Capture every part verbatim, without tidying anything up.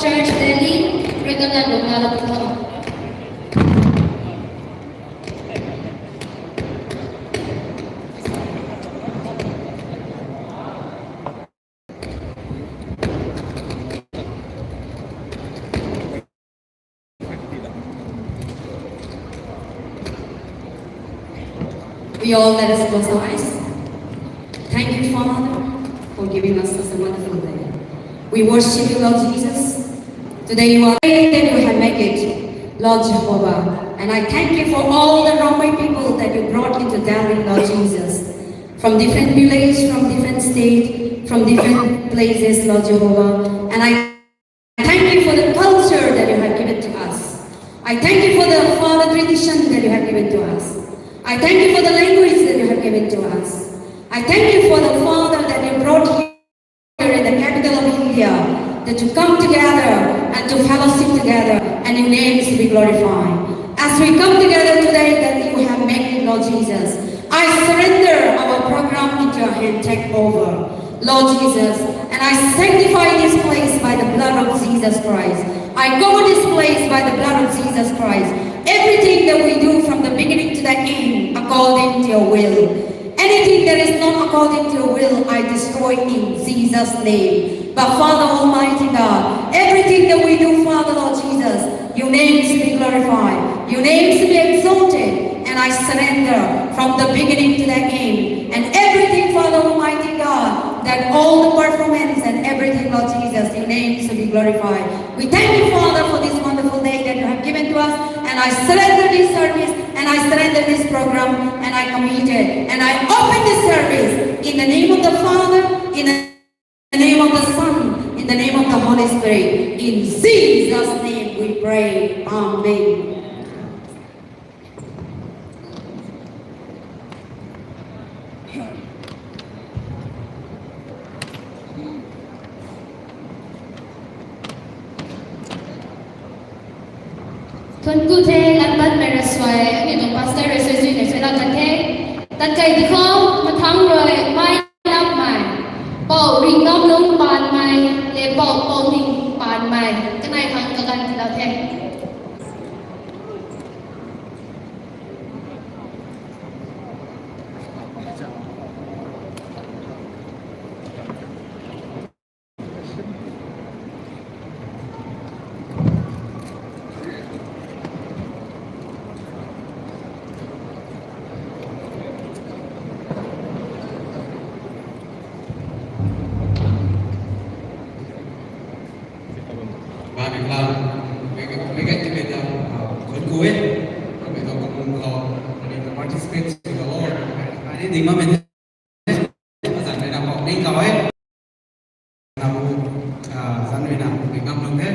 Church Delhi, Brigadier Lungna Lamthong. We all, let us close our eyes. Thank you, Father, for giving us such a wonderful day. We worship you, Lord Jesus. Today you are the day that you have made it, Lord Jehovah. And I thank you for all the Rongmei people that you brought into Delhi, Lord Jesus. From different village, from different state, from different places, Lord Jehovah. And I thank you for the culture that you have given to us. I thank you for the, for the tradition that you have given to us. I thank you for the language that you have given to us. I thank you for the Father that you brought here in the capital of India, that you come together and to fellowship together, and your name is to be glorified. As we come together today, that you have made it, Lord Jesus, I surrender our program into your hand. Take over, Lord Jesus, and I sanctify this place by the blood of Jesus Christ. I cover this place by the blood of Jesus Christ. Everything that we do from the beginning to the end, according to your will. Anything that is not according to your will, I destroy in Jesus' name. But Father Almighty God, everything that we do, Father Lord Jesus, your name should be glorified, your name should be exalted, and I surrender from the beginning to the end. And everything, Father Almighty God, that all the performance and everything, Lord Jesus, your name should be glorified. We thank you, Father, for this wonderful day that you have given to us, and I surrender this service, and I surrender this program, and I commit it, and I open this service in the name of the Father, in the name of the Son, in the name of the Holy Spirit. In Jesus' name we pray. Amen. Thuanc ku the, lat patmei rui suai, aniu tuang pastor rui suai zuina suai lat kan the. Tat kai di khou, mathang rui, mai lapmei, Pou Ringnamlung Panmei, le Pou Pouning Panmei, kanei khang kaganv tiilou the. Bamei khang, mei ka, mei ka ti mei ta, ah, thuanc ku e. Mei ta kung kung khou, mei ta participate sw ta o. Ai ni ding bammei the. Zan rui na kau ning kau e. Na bu, ah, zan rui na bu ding ngam lung the.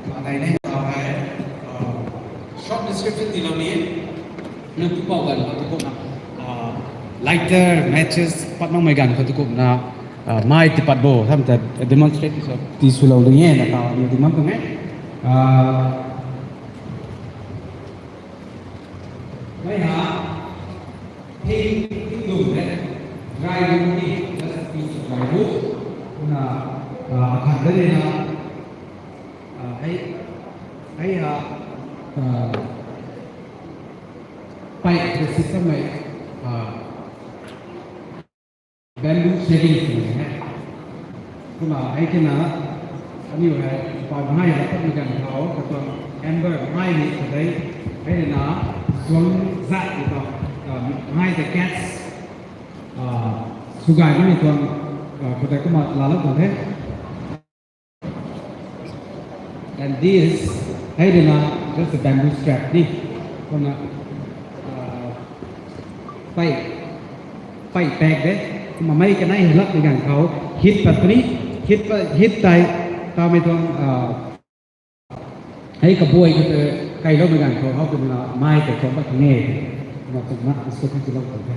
Kau dai ne, kau hai, ah, short description tiilou ni. Na tu pau ganv khou tu kumna, ah, lighter, matches, pat makmei ganv khou tu kumna, ah, mai tipat bo, tham ta demonstrate ti sw, ti swlou ding e, na ta ni ding mak tuang e. Ah, mei ha, thing, thing lum de, dry wood ni, just a piece of dry wood. Na, ah, akhat de na, ah, hei, hei ha, ah, Pipe the system mei, ah, bamboo shavings mei he. Kumna hei kina, aniu hei, pa mai la pat mei ganv khou, katuang amber mai ni kadei, hei na, zuang zat ni tuang, ah, mai the gas, ah, sw gay ni tuang, ah, kadei kumna laalou tuang the. And this, hei rui na, just a bamboo strap ni. Kumna, uh, pei, pei paek de. Kumna mei kanei hei lak ni ganv khou, heat pat puni, heat pa, heat tei, tamei tuang, uh, hei kabuai khou tei, kailoumei ganv khou, how kumna mai tei tuang pat ne. Kumna tuang na, instruction tiilou tuang the.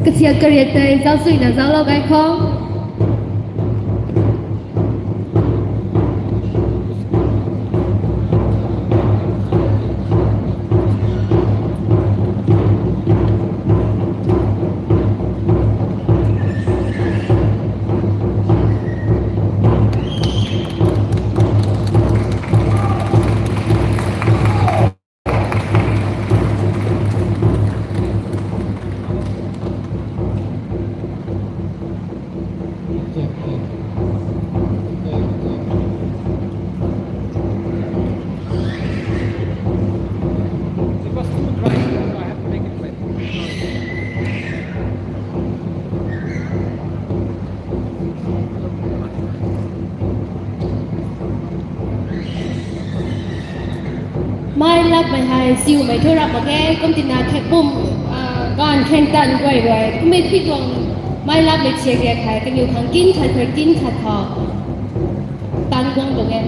Kasiak kariat tei zauc suina zauclou gay khou. Mei lapmei hei siumei thu rap mak ge, kum tina khe bum, ah, ganv kheng tan guay rui. Kummei phi tuang mei lapmei chia ge hei, kaniw khang kin khat khat kin khat khou tan guang tuang e.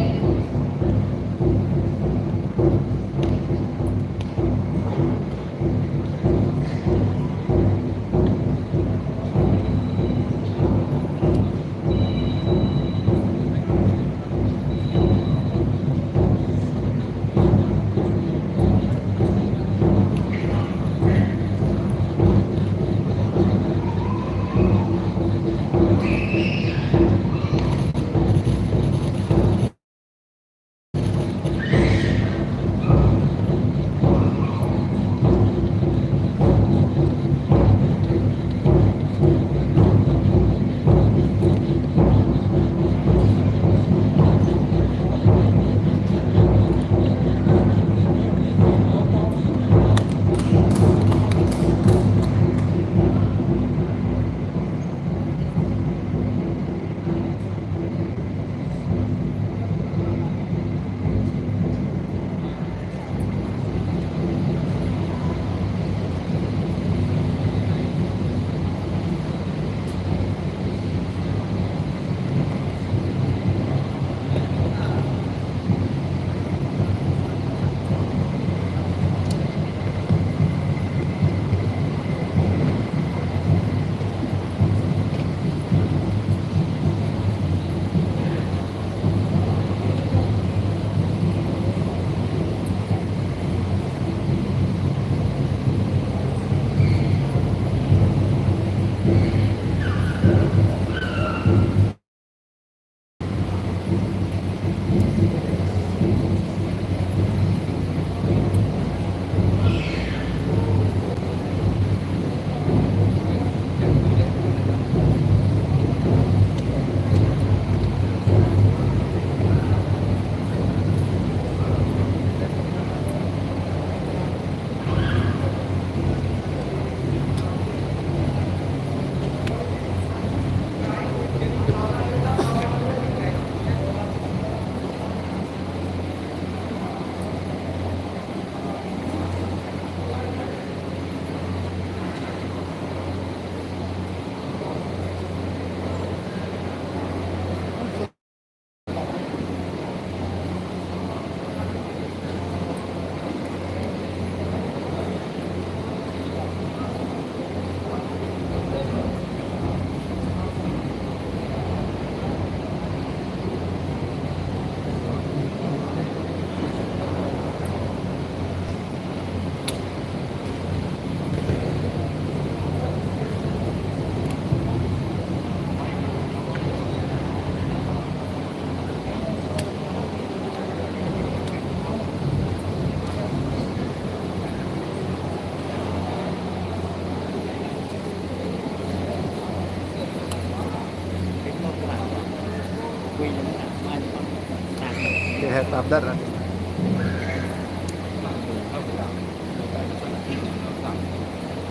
Tap dat ra.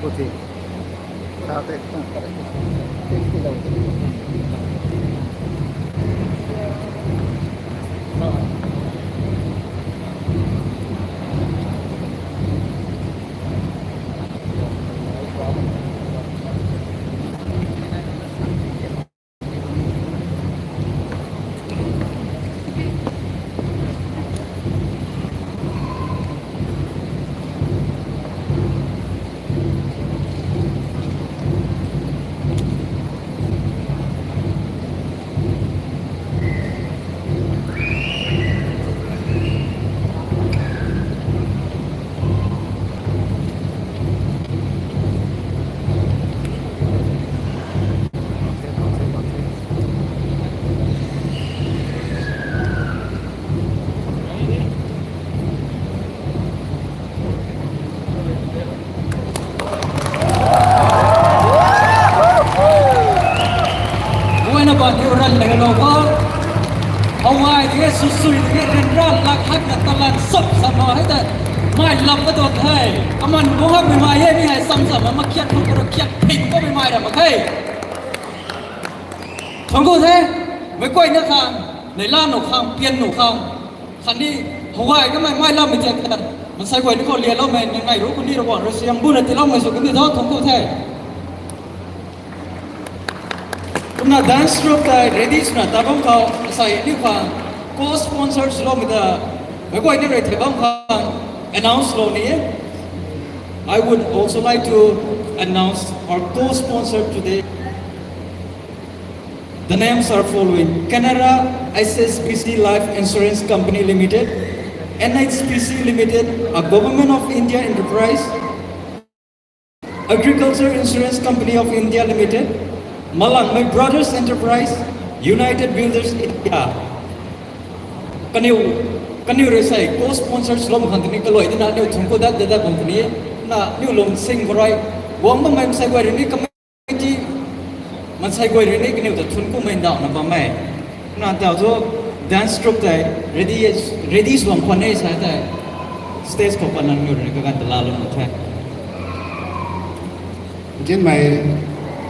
Kuchi. Sa te. Guayna ban hiu ran le lo ko. Hawai tike susui tike ran ran lak hak na talan sop sa ma hei ta. Mai lam ka dot hei. Aman bung hak mai mai hei ni hei sam sam ma kiat thuk ko kiat ping ko mai mai ra ma hei. Thangc ku the. Mei guayna khang, nei la nu khang, pian nu khang. Khatni Hawai kamei mai lam mei tiak ta. Mansei guay ni khou lian lou mei, ngai ru kuni ra guang, ru siam bu na ti lou mei sw kuni tho, thangc ku the. Kumna dance troupe ta ready swna ta bam khou, sai ni khang, co-sponsor swlou mei ta, mei guay ni rui thei bam khang, announce lou ni e. I would also like to announce our co-sponsor today. The names are following: Canara H S B C Life Insurance Company Limited, N H P C Limited, a Government of India enterprise, Agriculture Insurance Company of India Limited, Malangmei Brothers Enterprise, United Builders India. Kaniw, kaniw rui sei co-sponsors lou khang tini kalui tina niw thangc ku dat dat bam tini na niw lung sing khou rui guang bammei mansei guay rui ni committee mansei guay rui ni kaniw ta thun kumei ndauhna bam e. Na tau thu dance troupe tei ready, ready swam khwan e sa tei stage khou pat nangniw rui ni kaganv ta laalou na the. Zinmei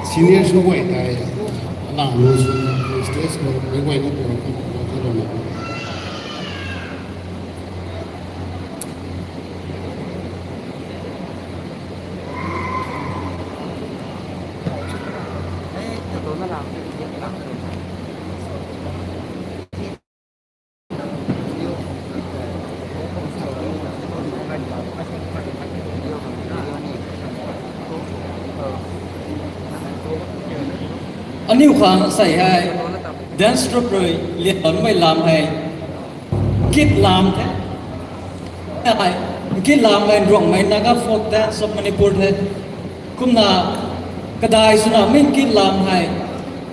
senior sw guay tei alang lu sw stage khou mei guay na tu khou khou lou na. Aniu khang sei hei dance troupe rui lian bammei lam hei Kit lam the. Hei, Kit lam hei Rongmei Naga Folk Dance of Manipur the. Kumna kadai swna mei Kit lam hei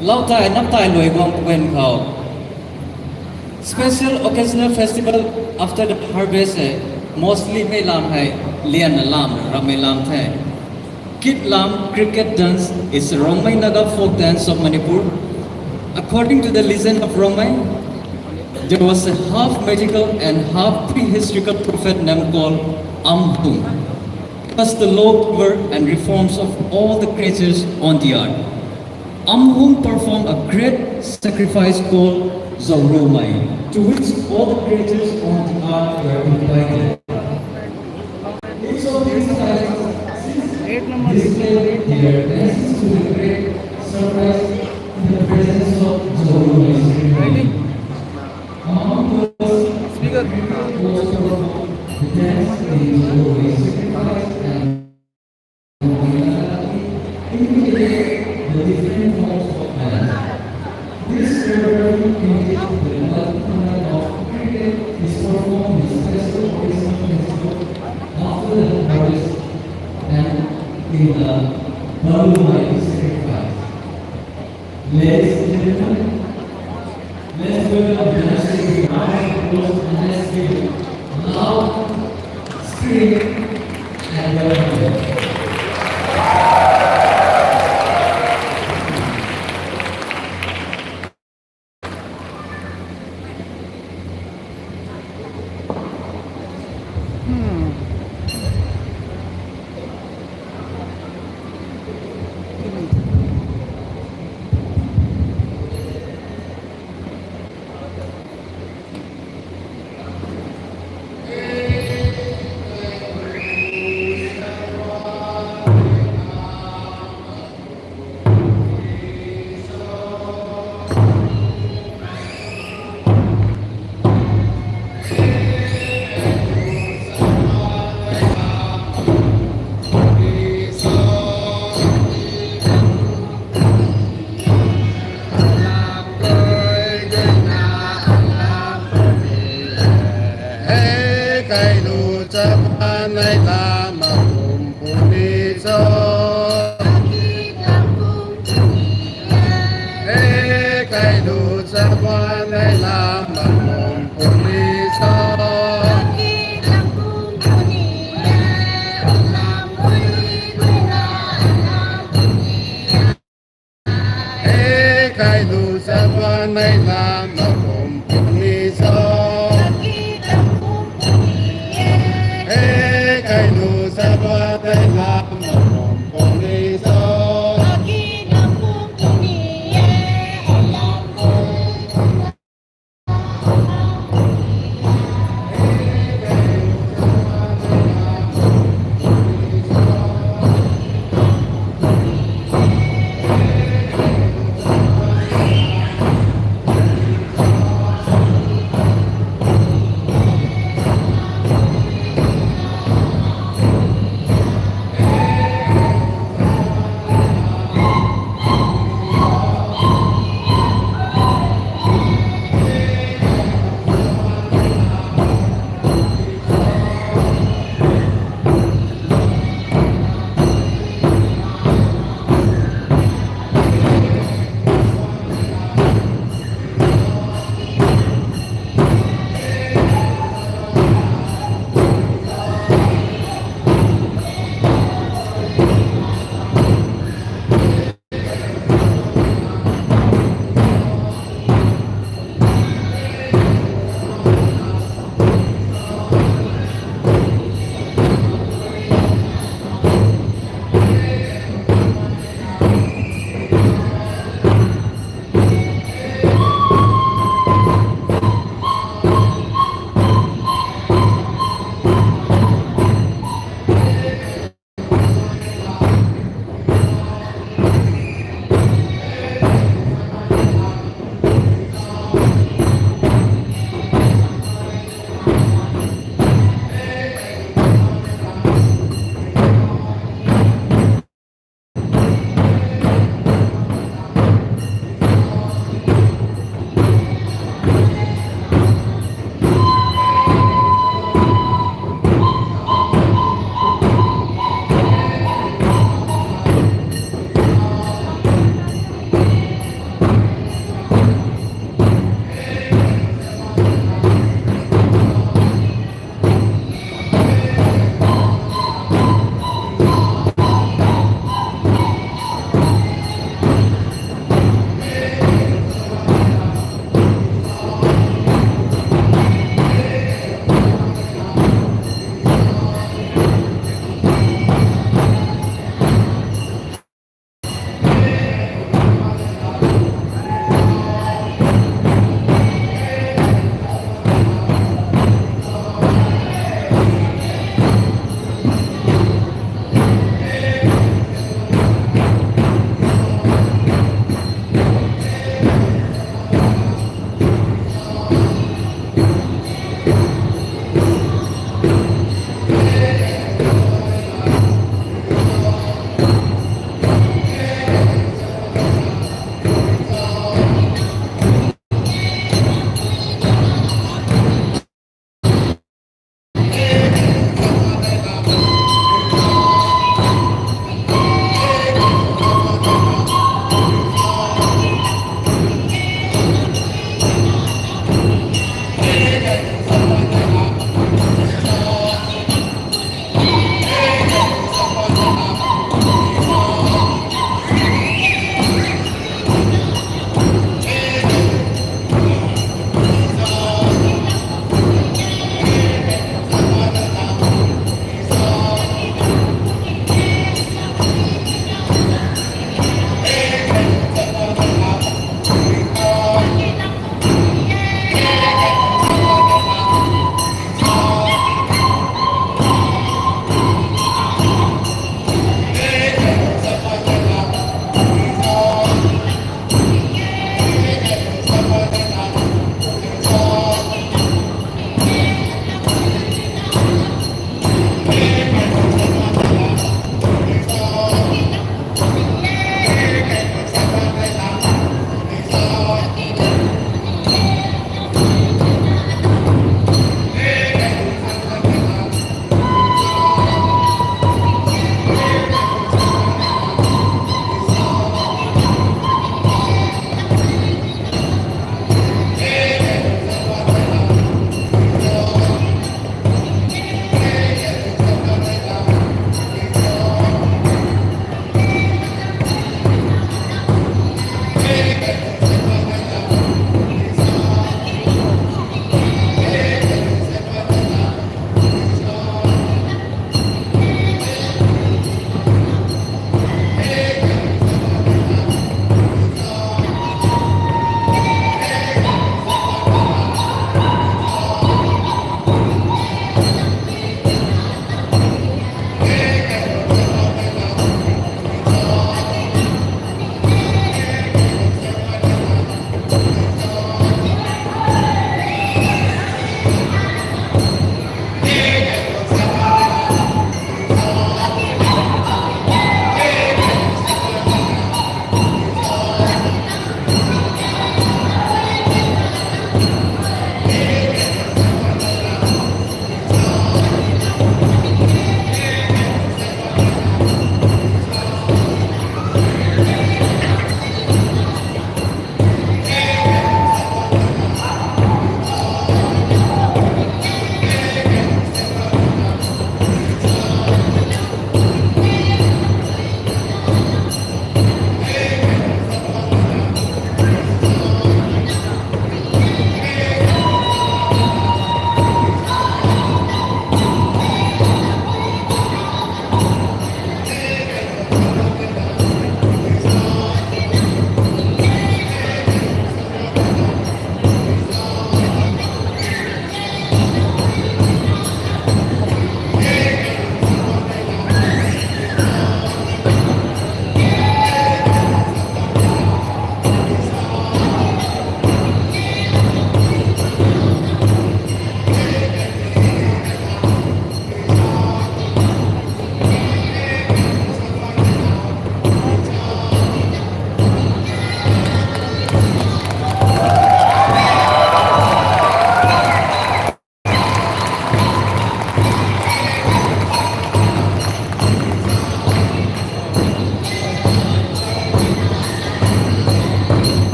lau tai nap tai lui guang pwen khou special occasional festival after the harvest e, mostly mei lam hei lianna lam ramei lam the. Kit lam cricket dance is a Rongmei Naga folk dance of Manipur. According to the legend of Rongmei, there was a half magical and half prehistorical prophet named called Amhung. He was the lord over and reforms of all the creatures on the earth. Amhung performed a great sacrifice called Zaurumei, to which all the creatures on the earth were invited. Each of these sites displayed their dances to the great surprise in the presence of Zaurumei ceremony. Among those who also performed the dance in Zaurumei sacrifice and indicated the different forms of dance. This ceremony indicates the development of cricket is performed in special Christmas festival after the harvest and in the Zaurumei sacrifice. Ladies and gentlemen, let's welcome the next speaker. Round of applause and let's give a loud scream and welcome them. Kailucha banei lama kum puni cho. He kailucha banei lama kum puni cho. He kailucha banei lama kum puni cho. He kailu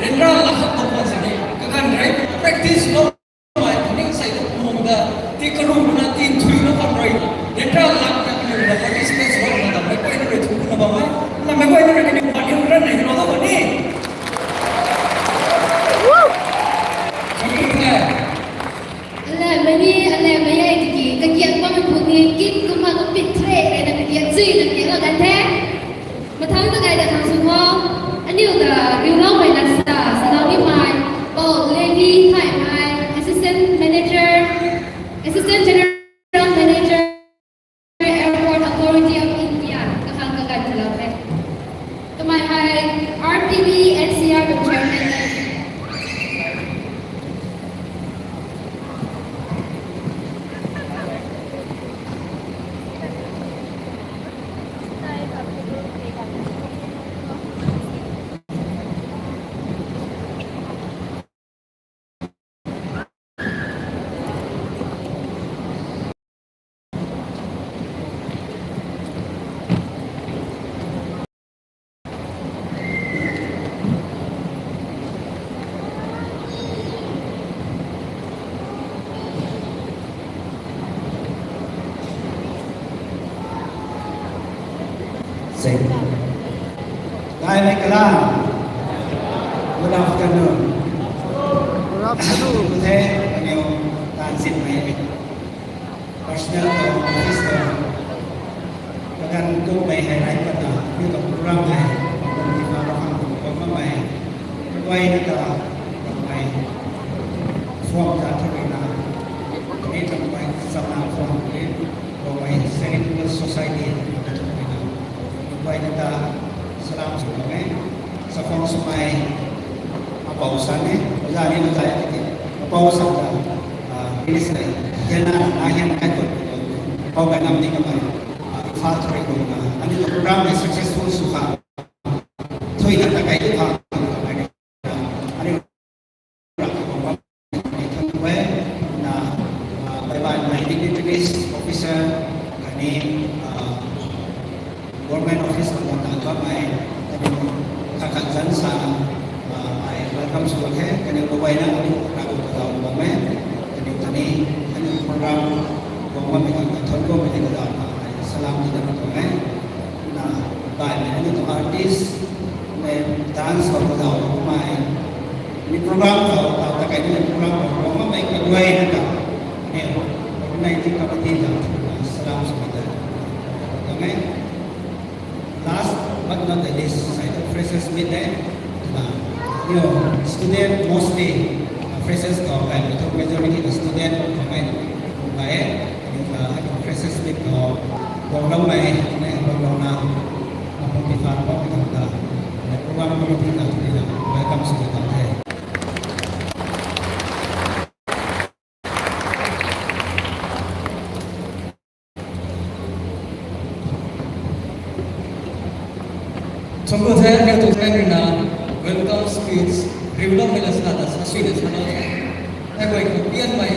Ryanra lak khou bam sini, kaganv rei practice lou mai, ning sei tu mung da, ti karu na, ti thui na bam rui, ryanra lak na kaniw na participate lou na, meic guayna rui thu na bam e, na meic guayna rui kaniw ma niw ran nei lou da bam ni. Thank you, sir. Alamei ni, alamei e tiki, kakiak bammei puni, kit kumna kapit thre, rui na kakiak zui na kiak lou kan the. Mathang ta kai da khang sw khou, aniu ta riuloumei na sa, salou nimei, Pou Levi Thaimei, Assistant Manager, Assistant General Manager, Airport Authority of India, kakhang kaganv salou the. Kamei hei R T D N C R tuang chairman e. Sing. Gaymei kalam. Good afternoon. Good afternoon. Kuthe, kaniw tan sin mei. Personnel khou, office khou, kaganv kummei hei rei patna, mi tuang program hei, kum tifa bam khang kum bam bammei, guayna ta, bammei, form ta thu rui na, mi tuang guay, samna form ni, bammei, charitable society, ta thu rui na, guayna ta, salam sw bam e, sakhwang swmei, apou san e, oja ni oja e tiki, apou san ta, ah, minister, jana, na hian kai kot, apou kai nam ni kamei, ah, Imphal thu rui na, aniu tuang program hei successful sw khang, thui na ta kai tu khang, aniu, aniu, na, ah, bye bye, my dignitaries, officer, khatni, ah, Government office khou ta bammei, kaniw khat khat zanc sa, ah, ai welcome sw the, kaniw kaguayna kaniw Ravguangc kazauh bam e, kaniw khatni, kaniw program, guang bammei khat khat thon kummei ni kazauh, ai salam ni dam tuang e. Na, baihmei aniu tuang artist, mei dance khou kazauh bammei, ni program khou, tau ta kai ni program khou, guang bammei kaguayna ta, ni, organizing committee ta, salam sw the. Tuang e. Last but not the least, sai tu freshers meet e. Na, you know, student mostly, uh, freshers khou kai, tu majority the student khou kai, khou kai e. You know, uh, freshers meet khou, guang bammei, ne, guang bammei na, na, program committee ta, na, program committee ta, na, welcome sw the. Thangc ku the, aniu tuang friend rui na welcome speech riuloumei la sa ta sa sui na sa lou the. Hei guay khou pianmei,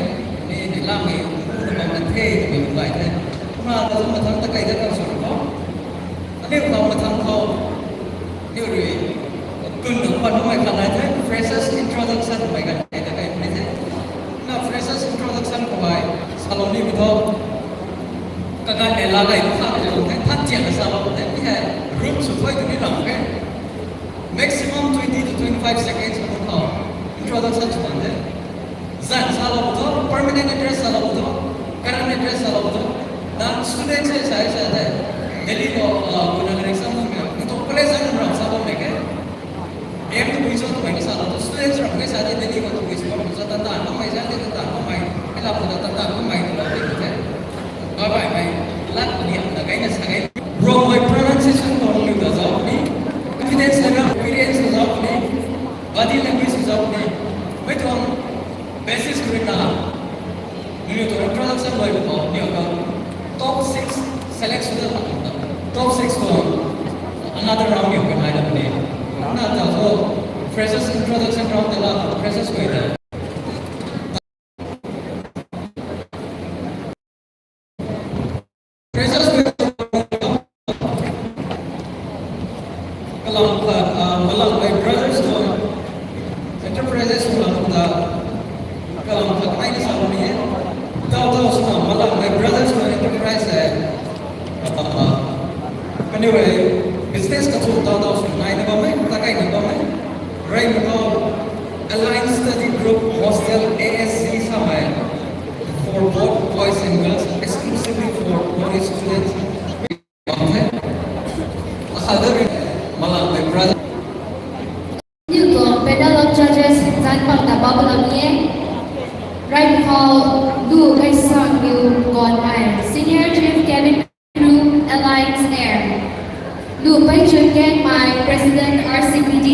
ni, ni lamei, na bam na the, twmei gay the. Kumna ta tu mathang ta kai da kan sw khou. Aniu khou mathang khou, aniu rui, kun nung pat nunmei khat nai the, freshers introduction mei kan kai da kai ni the. Na freshers introduction khou hei, salou nimei thu, kaganv le la gay tu kha tu the, than chiang na salou the, mi hei, room sw thuy tu ni lam ke. Maximum twenty to twenty-five seconds khou, introduction sw bam the. Zanc salou tho, permanent address salou tho, current address salou tho. Na student se sa sa the. Delhi khou, ah, kuna kari sa mo me. Ntu college sa mo sa mo me ke. M tu bui so tu mai sa lo. Students ram ke sa the Delhi khou tu bui so sa tan tan ko mai sa the tan tan ko mai. Pela ko tan tan ko mai tu la the. Bye bye mai. Lat ni na kai na sa kai. Bro, my pronunciation ko ni ta zau ni. Confidence level, experience zau ni. Body language zau ni. Mei tuang basis kuri na. Nunc tuang introduction lui bam khou, niw ka top six select sw dat bam khou, top six tuang another round niw ka nai dat puni. Na ta thu freshers introduction round ta la freshers guay ta. Freshers guay ta kalam khat, ah, malam guay brothers tuang Anyway, business kachu tau tau sw naina bam e, ta kaina bam e. Rei mukau, Alliance Study Group Hostel A S G samei, for both boys and girls, exclusively for Buddhist students. Bam the. Akhat da ri, malang pe brother. Niu tuang panel of judges zan pang ta bam lam e. Rei mukau, Lu Kaisang Niu Gon ai, Senior Chief Cabin Crew, Alliance Air. Lu Paichun Keng mai, President R C P D.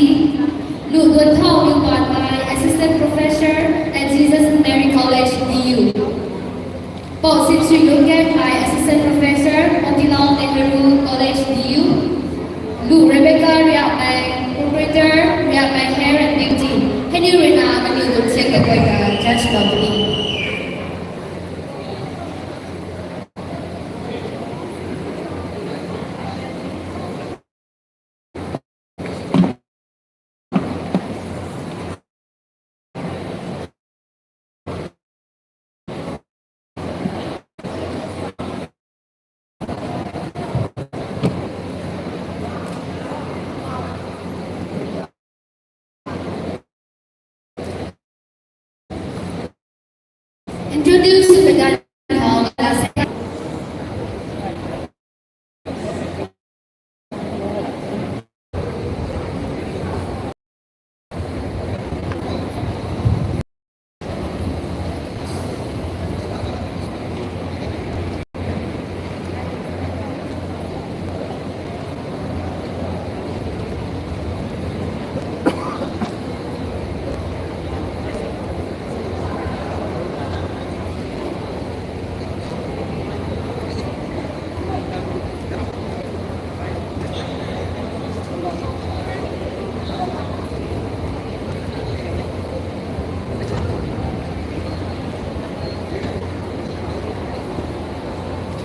Lu Duanthau Niu Pan mai, Assistant Professor at Jesus Mary College, D U. Pou Sinsui Lu Keng mai, Assistant Professor, Motilal Nehru College, D U. Lu Rebecca Riak mai, Proprietor, Riak mai Hair and Beauty. Hei ni ruina, kaniw tuang siak ta koi ta judge lou puni. Introduce to the Ganhong Class.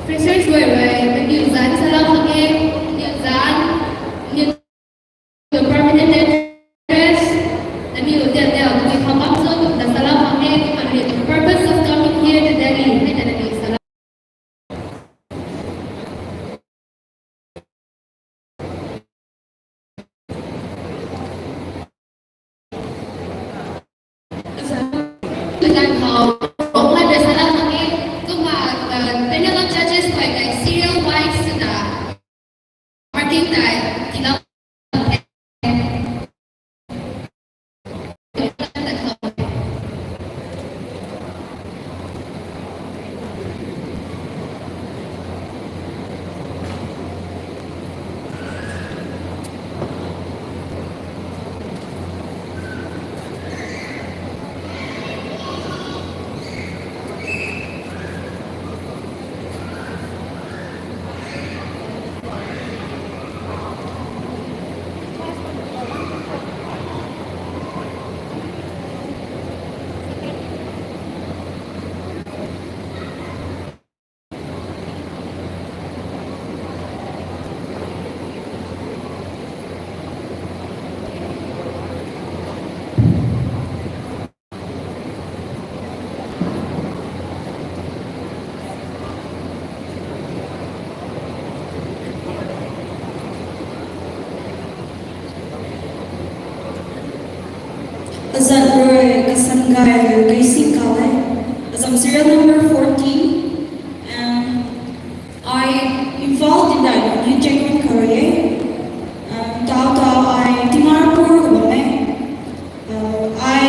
Freshers guay rui, kaniw zanc salam khang e, kaniw zanc, kaniw permanent address, kaniw dian dian, kaniw kham bam sw, kaniw ta salam khang e, kaniw purpose of coming here to Delhi, hei ta kaniw salam. Panel of judges khou tei serial wise swna marking tei tiilou. Azat rui kasang gay kei sing kau e. Azam serial number fourteen. And I involved in that unit checkmate career. Um, tau tau I Dimapur bam e. Uh, I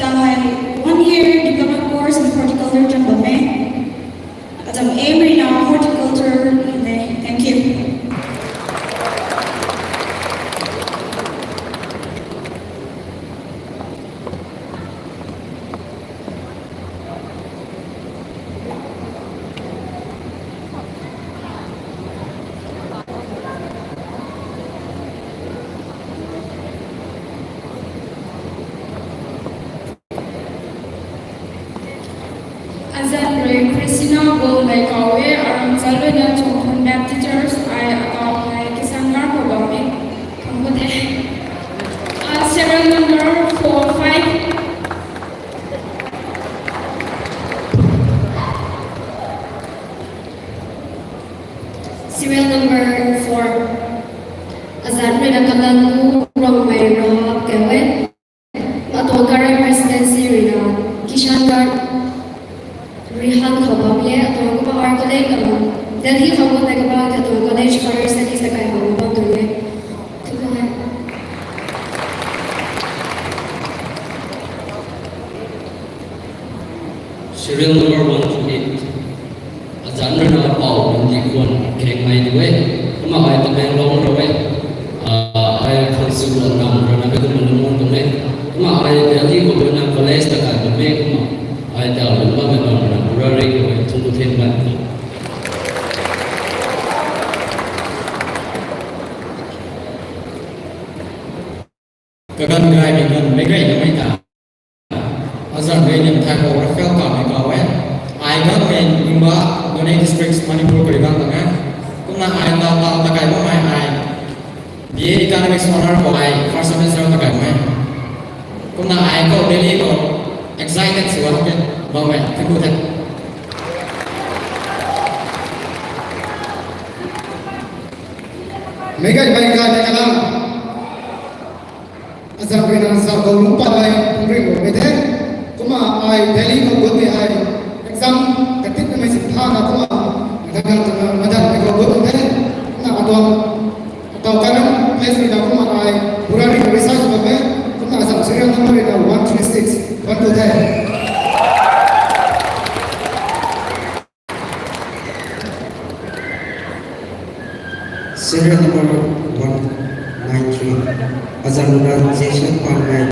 dai one year diploma course in horticulture cham bam e. Azam aim rui na horticulture ne. Thank you. Azan rui Christina Gol mei kau e, aram chalui na Chongthon Baptist Church, ai akau mei Kisanggar khou bam e. Khang khou de. Uh, serial number four five. Serial number four. Azat ruina Kalangu Rongmei Rahap kaw e. Atuang Karen Presidency ruina Kishan Guard Rihan khou bam e. Atuang kumna R College, uh, Delhi khou bam e kumna atuang college further studies ta kai khou bam tu e. Thunku the. Serial number one to eight. Azat ruina Pou Nundikhwan Khengmei tu e. Kumna ai Tamenglong rui e. Ah, ai khang sw nam ruina mei kumna lungmung tuang e. Kumna ai Delhi khou ruina college ta kai bam e kumna. Ai ta lungmung mei bam ruina pura ri khou e. Thunku the mei. Kaganv gaymei nunc meic gayna mei ta. Azat rui nim thai khou Raphael Kamei kaw e. Ai gaymei Nimba, Noney District, Manipur khou rui gang bam e. Kumna ai taw taw ta kai bammei ai B A Economics honour khou ai first semester ta kai bam e. Kumna ai khou Delhi khou excited sw bam e, bam e, thunku the. Meic gay mei gay mei kalam. Azat ruina sa khou lungc pat mei pung ri khou mei the. Kumna ai Delhi khou gut mei ai exam katit mei sin thana kumna madan madan mei khou gut mei the. Kumna atuang atuang current place ruina kumna ai pura ri khou research bam e. Kumna azat serial number ruina one three six, one two three. Serial number one nine three. Azat ruina Jason Panmei,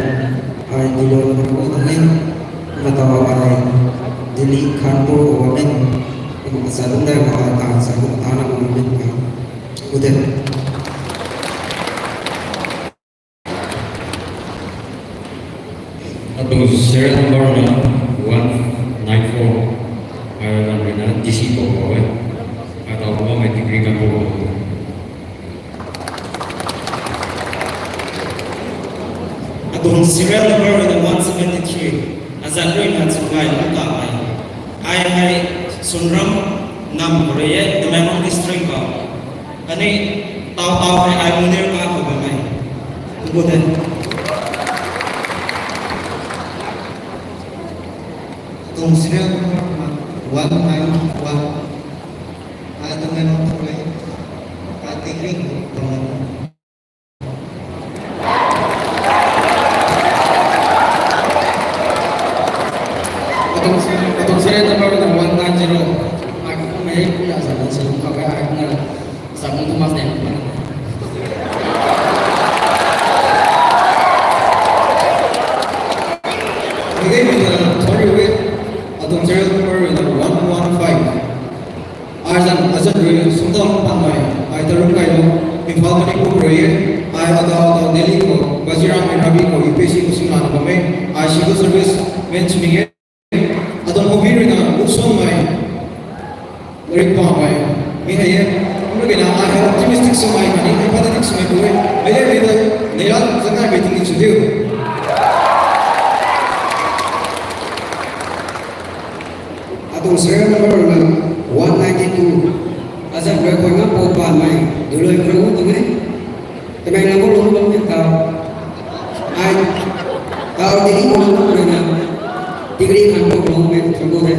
ai Dilon Marmo nang e. Kumna taw ai Delhi Khanpur Government. Kumna azat ruina ai ta sa kumna ta na government. Uten. Atuang serial number na one nine four. Ai ruina D C khou kaw e. Ai taw kumna mei degree kan bam e. Atuang serial number ruina one seventy three. Azat ruina Chungai Lungta ai. Ai hei Sunram nam khou rui e, Tamenglong District khou. Khatni taw taw hei ai Munir ka khou bam e. Thunku the. Atuang serial number one nine one. Ai Tamenglong khou rui e. Ai degree khou bam e. Atuang, atuang serial number na one nine zero. Ai kumna mei kumna sa na sa khou e ai kumna sa kumna Thomas ne. Again, with the thirty wait, atuang serial number na one one five. Ai zan, azat rui Sungtang Panmei, ai Tarung Kailung, Imphal Manipur rui e, ai adaw adaw Delhi khou, Bajiram Rabi khou U P S C khou singlana bam e, ai civil service men sw ni e, atuang hobby ruina book suangmei, rik pamei, mi hei e, kumna kena ai hei optimistic swmei, khatni empathetic swmei tu e, mei e, mei ta, neira, zangai mei tingin sw diu. Atuang serial number na one ninety two. Azat rui khou ngam pou Panmei, Duloi Khrou tuang e. Tamenglong khou lungc bam e taw. Ai, taw Delhi khou lungc bam e na. Degree kan bam e, thunku the.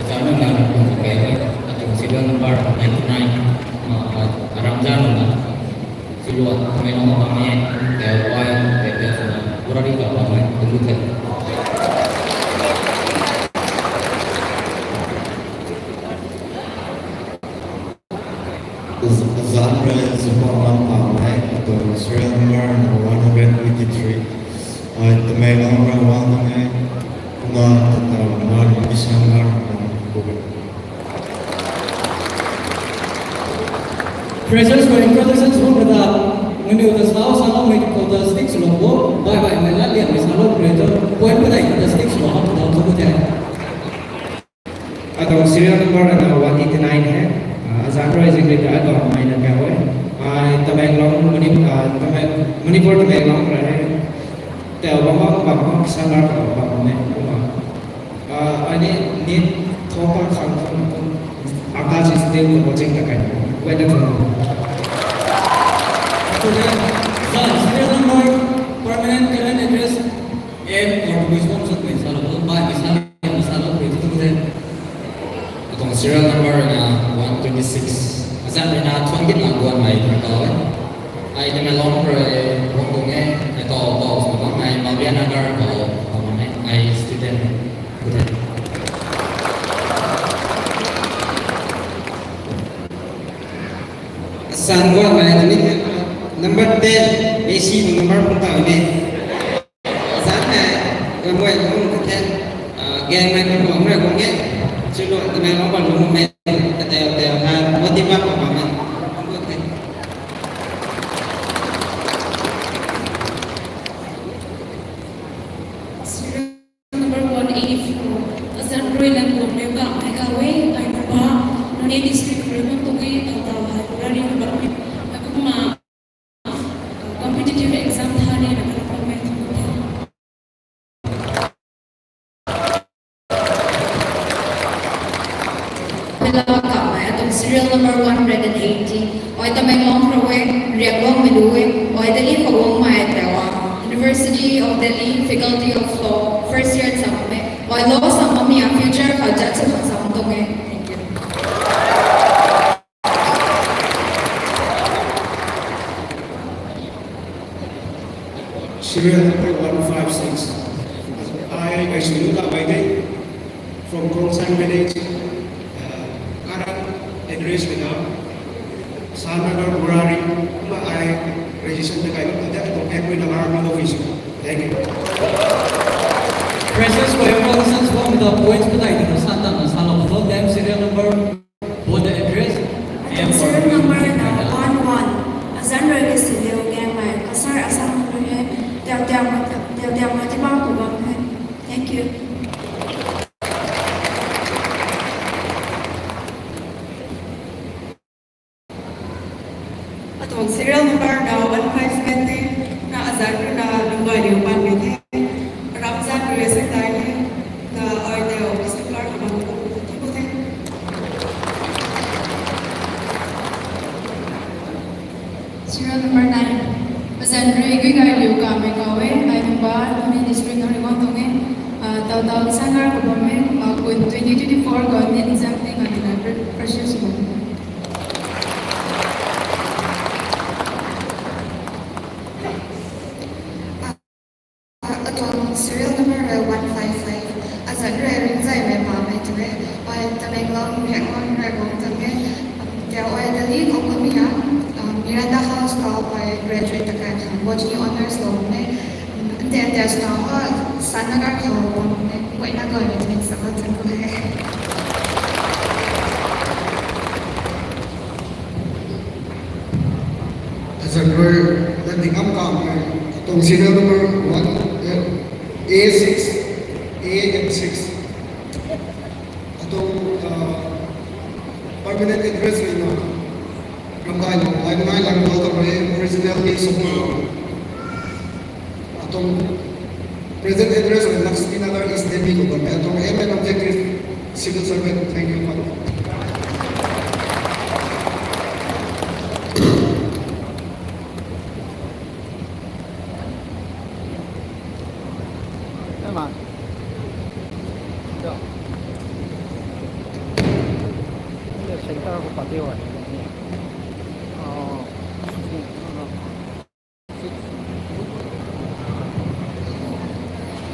Azat ruina Kum Kei, atuang serial number ninety nine. Ah, ah, Ramzan na. Silua, Tamenglong bam e, tei wai, tei tei swna, pura ri khou bam e, thunku the. Azat rui Zupang Lam Pamei, atuang serial number na one hundred eighty three. Ai Tamenglong rui wang nang e, kumna tata mari Bishan gar na kubi. Freshers khou introduction sw bam ta, nguniw ta saloumei khou ta stick swlou bo, bye bye mei lat liangmei saloumei tu, point padeih ta stick swlou bam ta tu the. Atuang serial number na one eighty nine hei. Ah, azat rui zingri ta atuang mei na kau e. Ai Tamenglong, Mani-, ah, Tameng-, Manipur Tamenglong rui e. Tei bam bam bam bam Kishan gar bam bam ne kumna. Ani nit thopar khang khang kum Akash Steel Coaching ta kai. Wait a minute. Zan serial number, permanent current address, M or Wisdom Sutmei Salo, by Misalo, Misalo, Wisdom Sutmei. Atong serial number na one twenty six. Azan na twenty lang guan mai na tau. Ai na long re wang dong e, na tau tau sa bam mai Malviya Nagar tau tau mai ai student. San guan mai ni number ten, Messi number pun tau ni. Zan na, ramai lung kate, gang mai pun bang mai bang e. Chilo na mai bang lung mai, kate kate ha, motiva bang mai. Number one eighty-four. Azan rui lan bom reu ka mai ka we, ai number, Noney district rui bam tu we, tau tau hai, rari number, ai kuma, competitive exam tha ni na ka pam mai tu te. Pela ka mai atong serial number one hundred and eighty. Oi Tamenglong khou we, Riaklong mei lu we, oi Delhi khou wang mai tawa. University of Delhi, Faculty of Law, first year sam me. Oi law sam me, a future khou judge khou sam tong e. Thank you. Serial number one five six. Ai, ai sunu ta bai de. From Kongsang Village, uh, Karan address na Sanagar Murari, ma ai registration na kai na ta ko ai na R P O office. Thank you. Precious for your presence from the points patai na Santa na Salo, for them serial number. Both the address and serial number na one one. Azan rui ki si liu gang mai kasar asam lu he. Tiang tiang ma tiang tiang ma ti bang ku bang he. Thank you. Atong serial number na one five seven te, na azan rui na lungbai liu pan me the. Ramzan rui se tai he. Na ai te office clerk na bang ko ti ko the. Serial number nine. Azan rui gui gai liu ka mai ka we, ai number, Noney district na rui bang tong e. Ah, tau tau Sanagar khou bam e, ah, kun twenty twenty-four government exam ni ngai na pre-, precious mo. Atong serial number rui one five five. Azan rui ringzai mei pa mei tu e. Oi Tamenglong, Riaklong rui bang tang e. Tia oi Delhi khou bam mi a. Miranda House khou oi graduate ta kai khang botany honors lou bam e. Ante ante sna ho Sanagar khou bam e. Wait na go ni tu sa ko tang ko he. Azan rui, na ding am kam e, atong serial number one, eh, A six, A M six. Atong, uh, permanent address rui na, Ramdai Longmai Nai Langdal ta rui, original case of Atong present address on Lakshmi Nagar East Delhi ko bam e. Atong aim and objective civil servant. Thank you. Come on. Go. Center ko pati ho. Oh.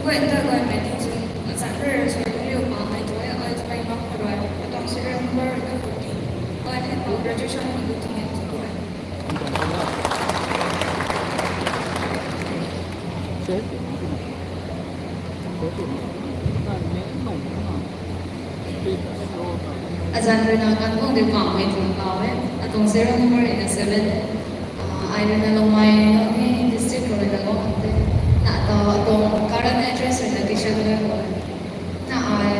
Guay ta guay mei ting chu, azan rui rui sui riu ma mei tu e, ai tu mei mak khou rui, atong serial number rui na forty. Ai hei pau graduation ma tu tingin tu e. Azan rui na kan kung de mak mei tu kau e, atong serial number rui na seven. Ah, ai rui na Longmai ni district khou rui na lou khang te. Na ta atong current address rui na Kishan Nagar khou. Na ai,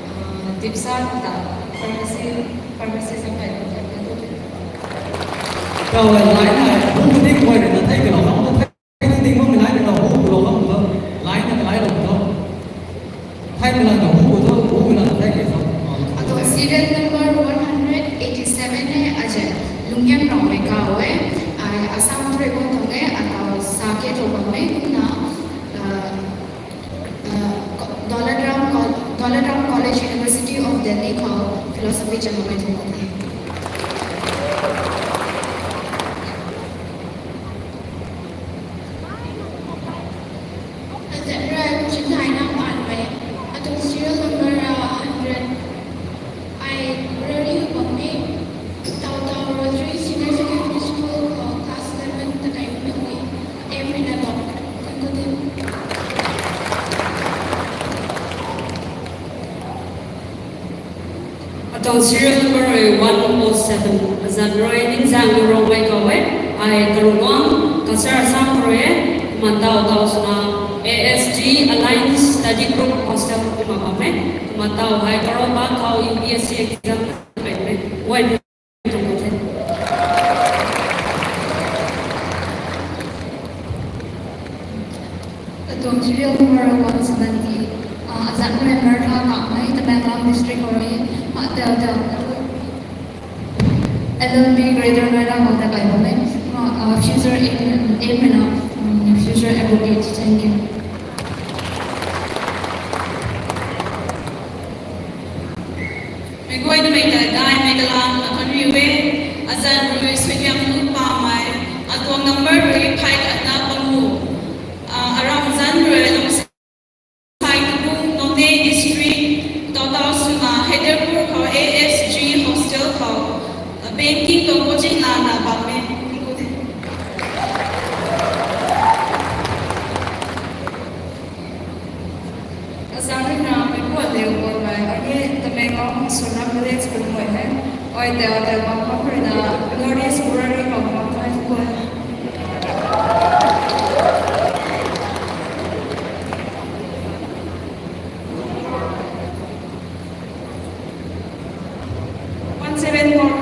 ah, Dipsa ta pharmacy, pharmacy sa kai khou te. Kau ai lai na, bu bu ding koi rui na thei kalou khang, thei ding ding bu mi lai na, bu bu lou khang bu, lai na lai lou bu. Thei mi lai na bu bu tu. University of Delhi khou philosophy chanmei tuang the. Azanc rui chithayna paanmei, atuang serial number, uh, hundred. Ai rari bam e, Taw Taw Rotary Senior Secondary School khou class eleven ta kai na e, M rina bam. Thank you. Atuang serial number rui one oh seven. Azanc rui Ningzaeng Rongmei khou e. Ai Karungwang, Kasar Assam rui e. Kumna taw taw swna A S G Alliance Study Group Hostel kumna bam e. Kumna taw hei Karoba khou U P S C exam kai e. Wai. Atuang serial number one seventy, ah, azanc rui Mertha Kamei, Tamenglong District khou rui, ma tel tel, L L B Greater Noida khou ta kai bam e, ma, ah, future aim, aim na, mm, future advocate. Thank you. Meic guay na mei ta daihmei kalam na khwan riu e, azanc rui suaihiam nu pamei, atuang number rui phey khatna pangu, ah, aram zanc rui lungsai tubu, Noney District, taw taw swna Hyderpur khou A S G Hostel khou, ah, banking tuang coaching lana bam e. Azanc rui na meic guay liu guay mei, ai ni Tamenglong Sonam Village khou rui e. Ai tei tei bam bam rui na North East Rurary khou bam bam e. One seven four.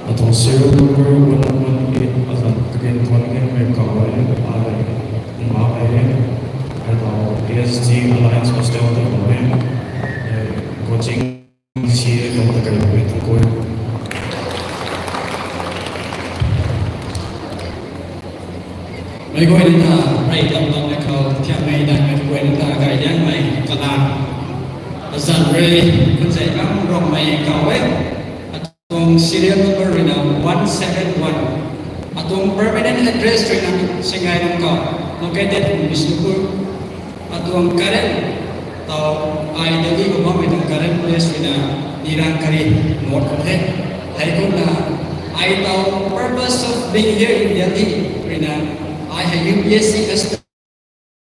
Atuang serial number one one eight, azanc kagen tuan e, mei kau e, ai, ma e, ai tau A S G Alliance Hostel ta bam e, coaching si e, kau ta kai bam e, thank you. Meic guay na ta, rey tam tam na khou thiak mei daihmei guay na ta gay liangmei kalam. Azanc rui, Khunzei Kam Rongmei kau e. Atuang serial number rui na one seven one. Atuang permanent address rui na Singngailong khou, located in Bishnupur. Atuang current, tau ai Delhi khou bammei tuang current place rui na Nirankari North khou the. Hei kumna, ai tau purpose of being here in Delhi rui na, ai hei U P S C aspirant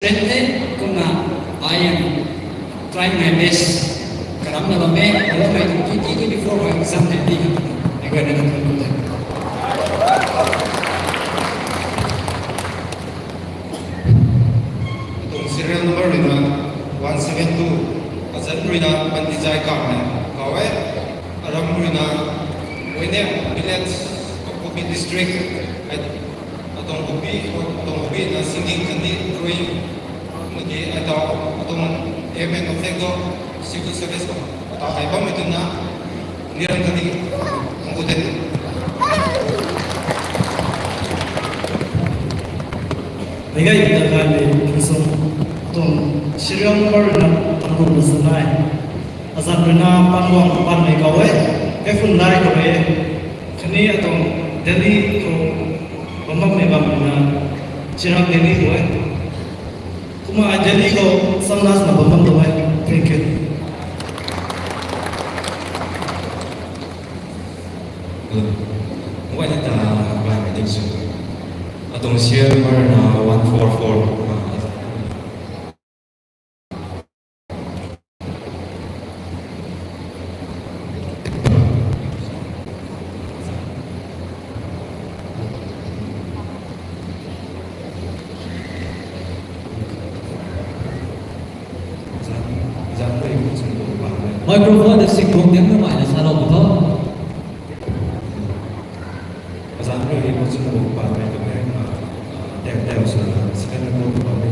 the, kumna, I am trying my best. Karamna bam e, karamna tuang twenty twenty-four khou exam the ti, ai guay na tuang kum the. Atuang serial number rui na one seven two, azanc rui na Pantijai Kamei kau e, aram rui na Winem Village, Kangpokpi District, ai, atuang hobby, atuang hobby na singing khatni drawing, maki ai tau, atuang aim and object tu civil service khou, tau ai bammei twna, Nirankari, thank you, thank you. Meic guay ta gaymei Khristun, atuang serial number rui na pangu na sanai. Azanc rui na Panguang Panmei kau e, Kaiphundai khou rui e. Khatni atuang Delhi khou bam bammei bam rui na Chirag Delhi khou e. Kumna Delhi khou Samnas na bam bam tuang e. Thank you. Hello. Wai ta ta, wai ta ta. Atuang serial number na one four four. Microphone ta sing tuang diang na mai na salou tho. Azanc rui coaching bu pa mei ta mei ma, teu teu swna second ko pa mei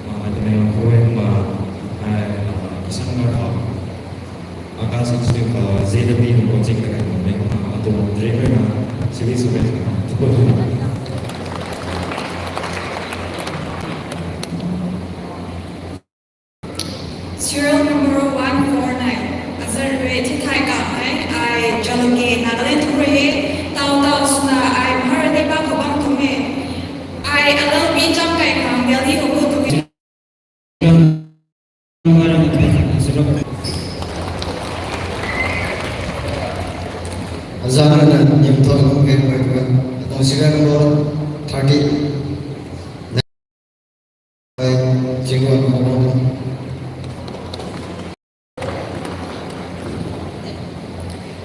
ma, ai ta mei ma ko ma, ai, kisang ma tha. Akas Institute, uh, Z W B nung coaching ta kan mei ma, atu dream mei ma, civil service ma, tu ko tu. Serial number one four nine. Azanc rui thithai kam hei, ai Jalukie Nagaland tu rui e, tau tau swna ai mhar ni pa khou bam tuang e. Ai L L B cham kai khang Delhi khou bu tuang e. Azanc rui na nim thau lung gen bai tuang. Atong serial number thirty.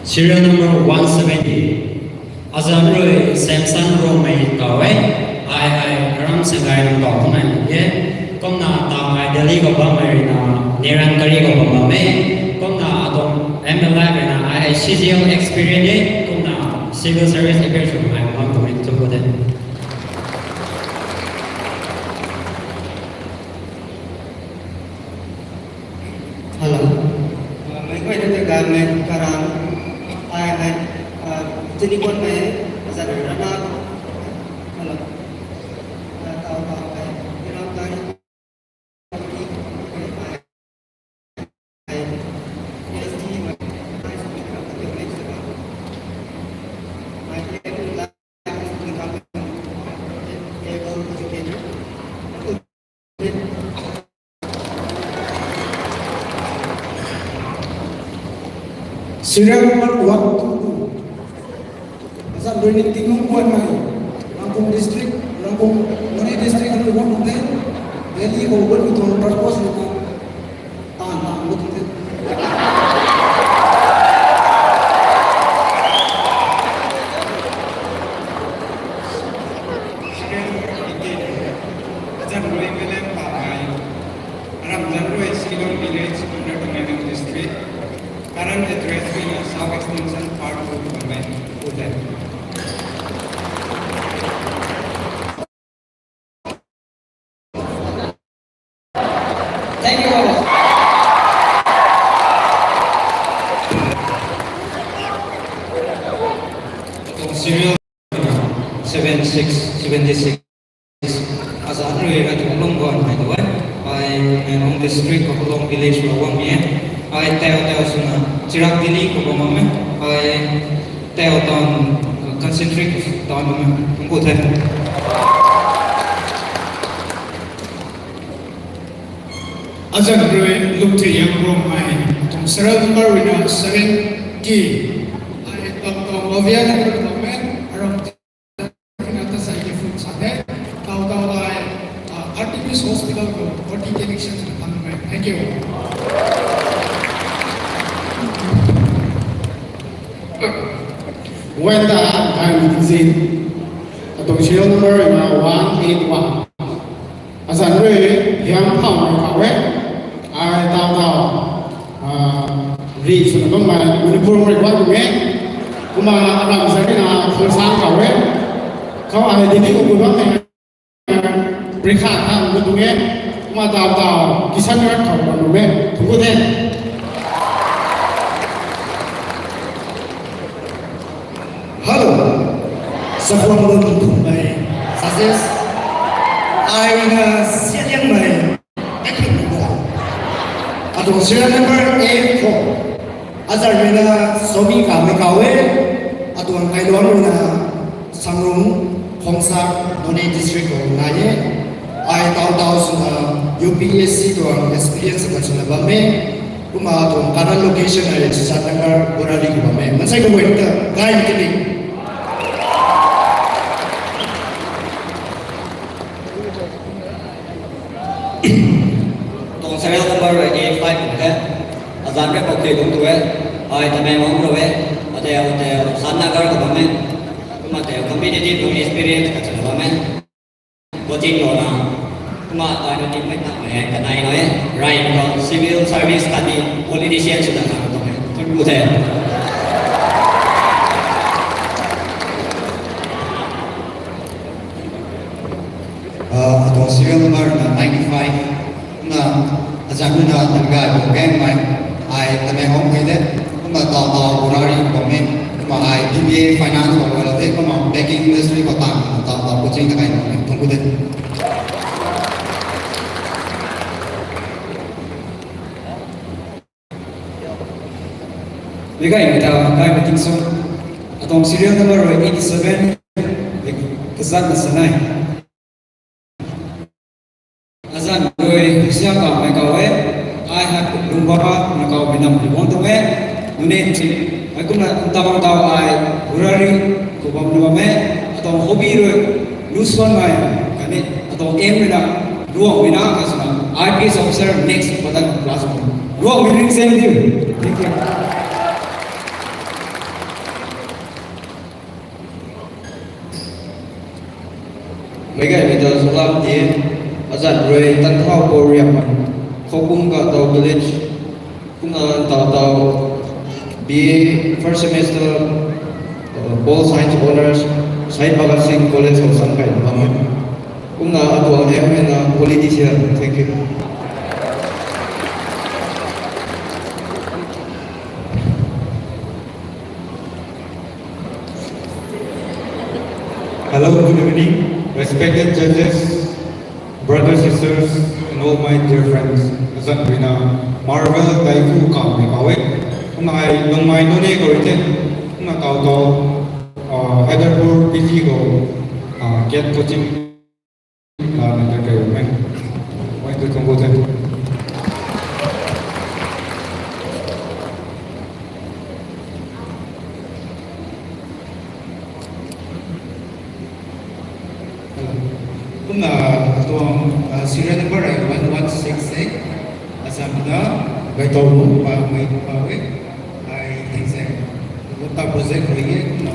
Serial number one seventy. Azanc rui Samson Rongmei tau e, ai hei Aram Sangai nung tau khang nai e. Kumna tau ai Delhi khou bammei rui na, Nirankari khou bam bam e. Kumna atuang M L I rui na ai hei C G L experience e. Kumna civil service appear sw ai bam tuang e, tu ko de. Hello. Uh, mei guay na ta ganv mei karang, ai mei, uh, chini kon mei, azanc rui rana. Hello. Uh, tau tau mei, iram kai. Serial number one two two. Azanc rui ni Tingwang guan mei, Rangpung district, Rangpung, Mori district, Rangpung Mountain, Delhi khou guan mei tuang purpose ni ta, tan tan bu tuang the. Azanc rui Melem Pamei, Aram Zanc rui Shillong Village, Greater Tamenglong District. Current address rui na South Extension Part two Government, Phuthai. Thank you all. Serial seven six seventy six. Azanc rui Ratuang Lungguan hei tu e. Ai Tamenglong district Khapulong village khou guang ni e. Ai teu teu swna Chirag Delhi khou guang e. Ai teu tan concentric tan e. Kum ku the. Azanc rui Lungthiang Rongmei, tuang serial number rui na seven K. Ai tau tau Mavia na rui na men, aram Tina ta sai ke phone sa the. Tau tau ai, ah, R T P S hospital khou O T connection sa tham e. Thank you. Wenda ai mi zin. Atuang serial number na one eight one. Azanc rui Hiam Phau na kau e. Ai tau tau. Ah, ri swna bammei Manipur mei guan tuang e. Kumna aram zari na Khongsang kau e. Khou ai Delhi khou guan bammei Prikha thang guan tuang e. Kumna tau tau Kishan Rat khou guan tuang e. Thungc ku the. Hello. Sakhwang lun thumei. Success. Ai na Sialiangmei. Atuang serial number eight four. Azanc rui na Somi Kamei kau e. Atuang kailuang rui na Sangrung, Khongsang, Noney District khou nai e. Ai tau tau swna U P S C tuang experience kan swna bam e. Kumna tuang current location ai Santanagar Borari khou bam e. Mansei khou wei ta kai ni kani. Tuang serial number rui A five khou the. Azanc rui Paukhui tuang tu e. Ai Tamenglong rui e. Ateu ateu Santanagar khou bam e. Kumna teu competitive tuang experience kan swna bam e. Coaching lou na. Kumna ai na ni mei na mei kanei na e. Rai na civil service khatni politician swna kan tuang e. Thungc ku the. Zan na tan gay bam gaengmei, ai Tamenglong key de, kumna taw taw Burari bam e, kumna ai B B A finance bam gay de, kumna banking industry khou tan taw taw coaching ta kai bam e, thangc ku de. Mei gaymei ta gaymei ting sw, atuang serial number rui eighty seven, kazat na sanei. Azan rui Christian kawmei kaw e, ai hei Lungba na kawmei nam rui guang tuang e, nunc ni, ai kumna ntaw ntaw ai Burari khou bam na bam e, atuang hobby rui, lu suanmei, khatni atuang aim rui na, Ruangmei na, kha swna, I P S officer next, patan class one. Ruangmei ring sen diu. Thank you. Mei gaymei ta salam ti, azan rui Tanthau Paul Riangmei, Khokung Kato Village, kumna taw taw B A first semester, uh, Pol Science Honours, Shahid Bhagat Singh College khou sam kai na bam e. Kumna atuang aim rui na politician. Thank you. Hello, good evening, respected judges, brothers, sisters, and all my dear friends. Azan rui na Marvel Daifu kawmei kaw e. Kumna ai Lungmei nunc ni khou rui the. Kumna taw taw, uh, Hyderpur P G khou, uh, cat coaching, uh, na ta kai bam e. Wai tu thangc ku the. Kumna atuang, uh, serial number ai one one six eight, azan na Gaitau Lungba mei kaw e, ai thing se, Lungba project rui e, kumna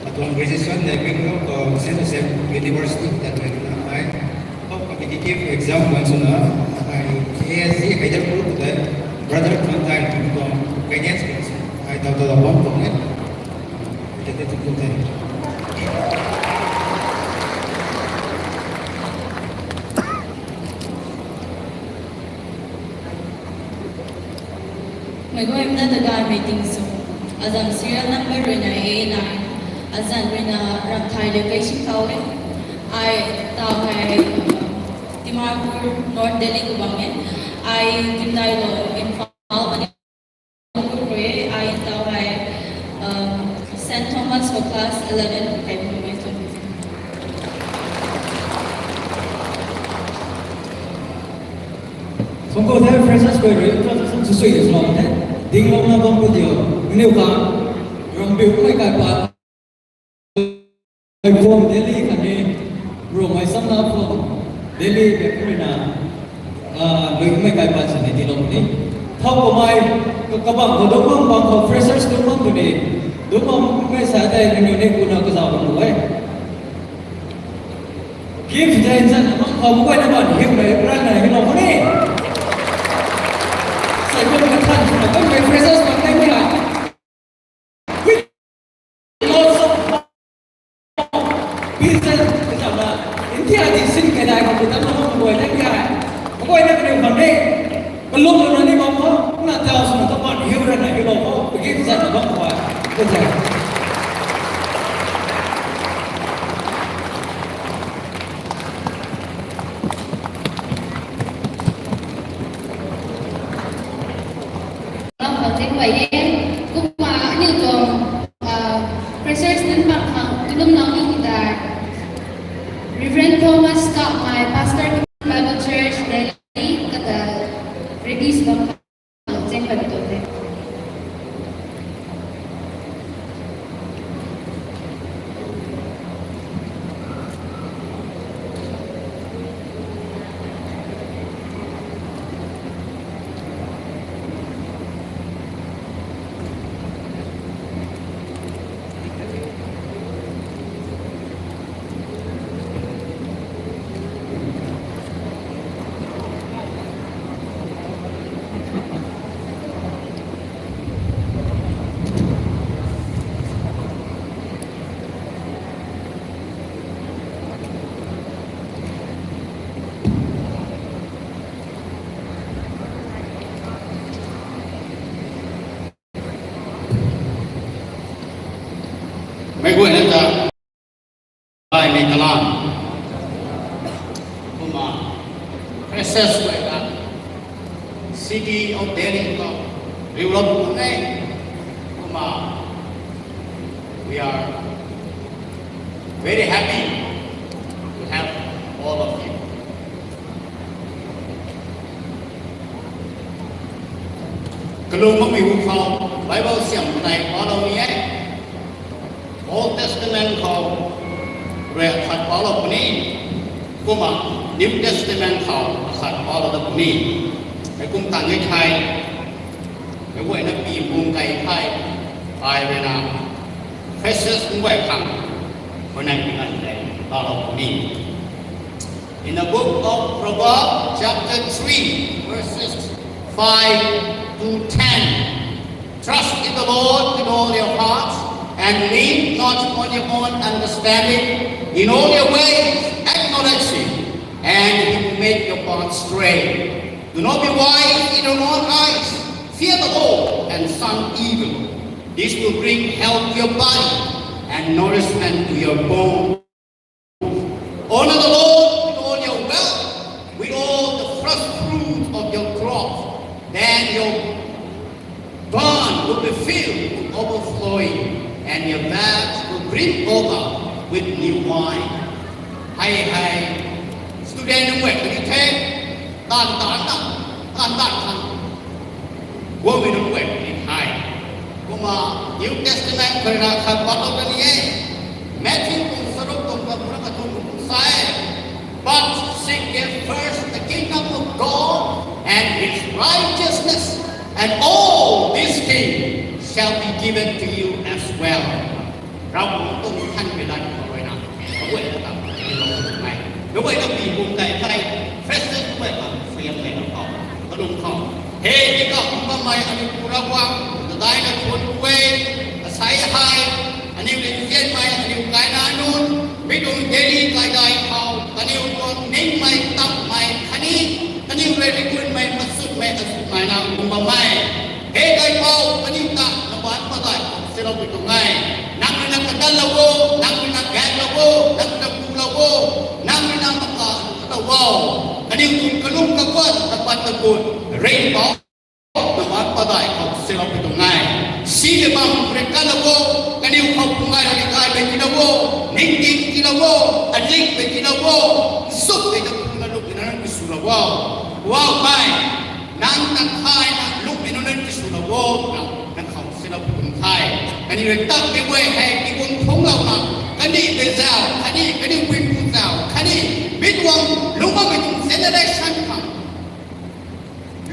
atuang graduation na Bangalore khou Saint Joseph University ta rui na ai, how competitive exam guang swna, ai A S G Hyderpur khou tei brother Thanthailung tuang guidance guang swna, ai taw taw bam tuang e. Meic guayna ta gaymei ting sw, azan serial number rui na A nine, azan rui na Ramthai Liu Keishing kaw e. Ai taw hei Dimapur, North Delhi khou bam e. Ai Dimdailong, Imphal, Manipur khou e. Ai taw hei, um, Saint Thomas khou class eleven kai bam e. Thangc ku the, freshers guay rui introduction sw sui de swlou the. Dinglouna bam ku diu. Aniu khang Rambiu kummei kaipat, Phone Delhi khatni Ruangmei Samna Phone Delhi khe rui na, ah, lui kummei kaipat sini tiilou ni. Thau kamei, ka-, kabang khou dungc bam, bang khou freshers dungc bam tu ni. Dungc bammei sa tei nangniw ni kuna kazauh bam lu e. Gift tei nzan bam khou meic guayna bam hiumei ranna hilou khou ni. Sai kummei kathan swna kummei freshers bam tei ni hei. With lots of business, kazauhna, India di sin khe dai khou tam na meic guayna kya hei. Meic guayna kaniw khang ni, kalum lou na ni bam khou, na tau swna ta bam hiu ranna hilou khou, pagi kazauhna bam khou hei. Kazauh. Lam bam ting guay e, kumna aniu tuang, ah, freshers nunc bam khang kalumlou ni tei, Reverend Thomas Kamei, Pastor, Bible Church Delhi, kata release bam khang cheng pat tu the. Kalan. Kumna, freshers guay ta, City of Delhi khou riulou puni. Kumna, we are very happy to have all of you. Kalung makmei hu khou Bible siam kanei palou ni e. Old Testament khou rui akhat palou puni, kumna New Testament khou akhat palou da puni. Hei kum tang e thei, meic guayna pi bung kai thei, ai ruina freshers nunc guay khang, kanei kanei tei palou puni. In the book of Proverbs, chapter three, verses five to ten. Trust in the Lord with all your heart, and lean not on your own understanding. In all your ways, acknowledge him, and he will make your path straight. Do not be wise in your own eyes. Fear the Lord and shun evil. This will bring health to your body and nourishment to your bone. Honor the Lord with all your wealth, with all the first fruits of your crops. Then your barn will be filled to overflowing, and your vats will brim over with new wine. Hei hei, student nunc guay kani the, tan tan na, tan tan khang guangmei nunc guay kani the. Kumna New Testament khou rui na khat palou kani e. Matthew kum charuk tuang kathumh na kathumh kum sa e. But seek ye first the kingdom of God and his righteousness, and all these things shall be given to you as well. Ravguangc tuang thanmei lat khou rui na, kaguayna ta, kaguayna pi bung kai thei, freshers guay ta, suaihiam lei na khou, kalung khou. He, tingkauh kum bammei aniu Pu Ravguangc, kadaina thuanc e, asei hei, aniu nzianmei, aniu kaina nunc, mi tuang Delhi kaidai khou, kaniw tuang ningmei, tammei khatni, kaniw rui rikunmei, masutmei, asutmei na kum bammei. He Kaipouc, kaniw ta nabaanc padeih khou saloupui tuang e. Nang rui na kadanlou o, nang rui na gaeklou o, nang rui na kulou o, nang rui na maka kalou o. Kaniw tuang kalung kaguan, kapat kagut, ringhpouc, nabaanc padeih khou saloupui tuang e. Simei bam rui kalou o, kaniw khou pungai rui gaymei tiilou o, ningting tiilou o, alikmei tiilou o, nsup tei ta puna lukmei na nunc tiswlou o. Wow, mei. Nang ta thayna lukmei nunc tiswlou o, nang, nang khou saloupui tuang the. Kaniw rui tatmei guay hei, tingkum phungclouna, kaniw pei zauc, khatni, kaniw puipu zauc, khatni, mi tuang, lungc bammei tuang generation khang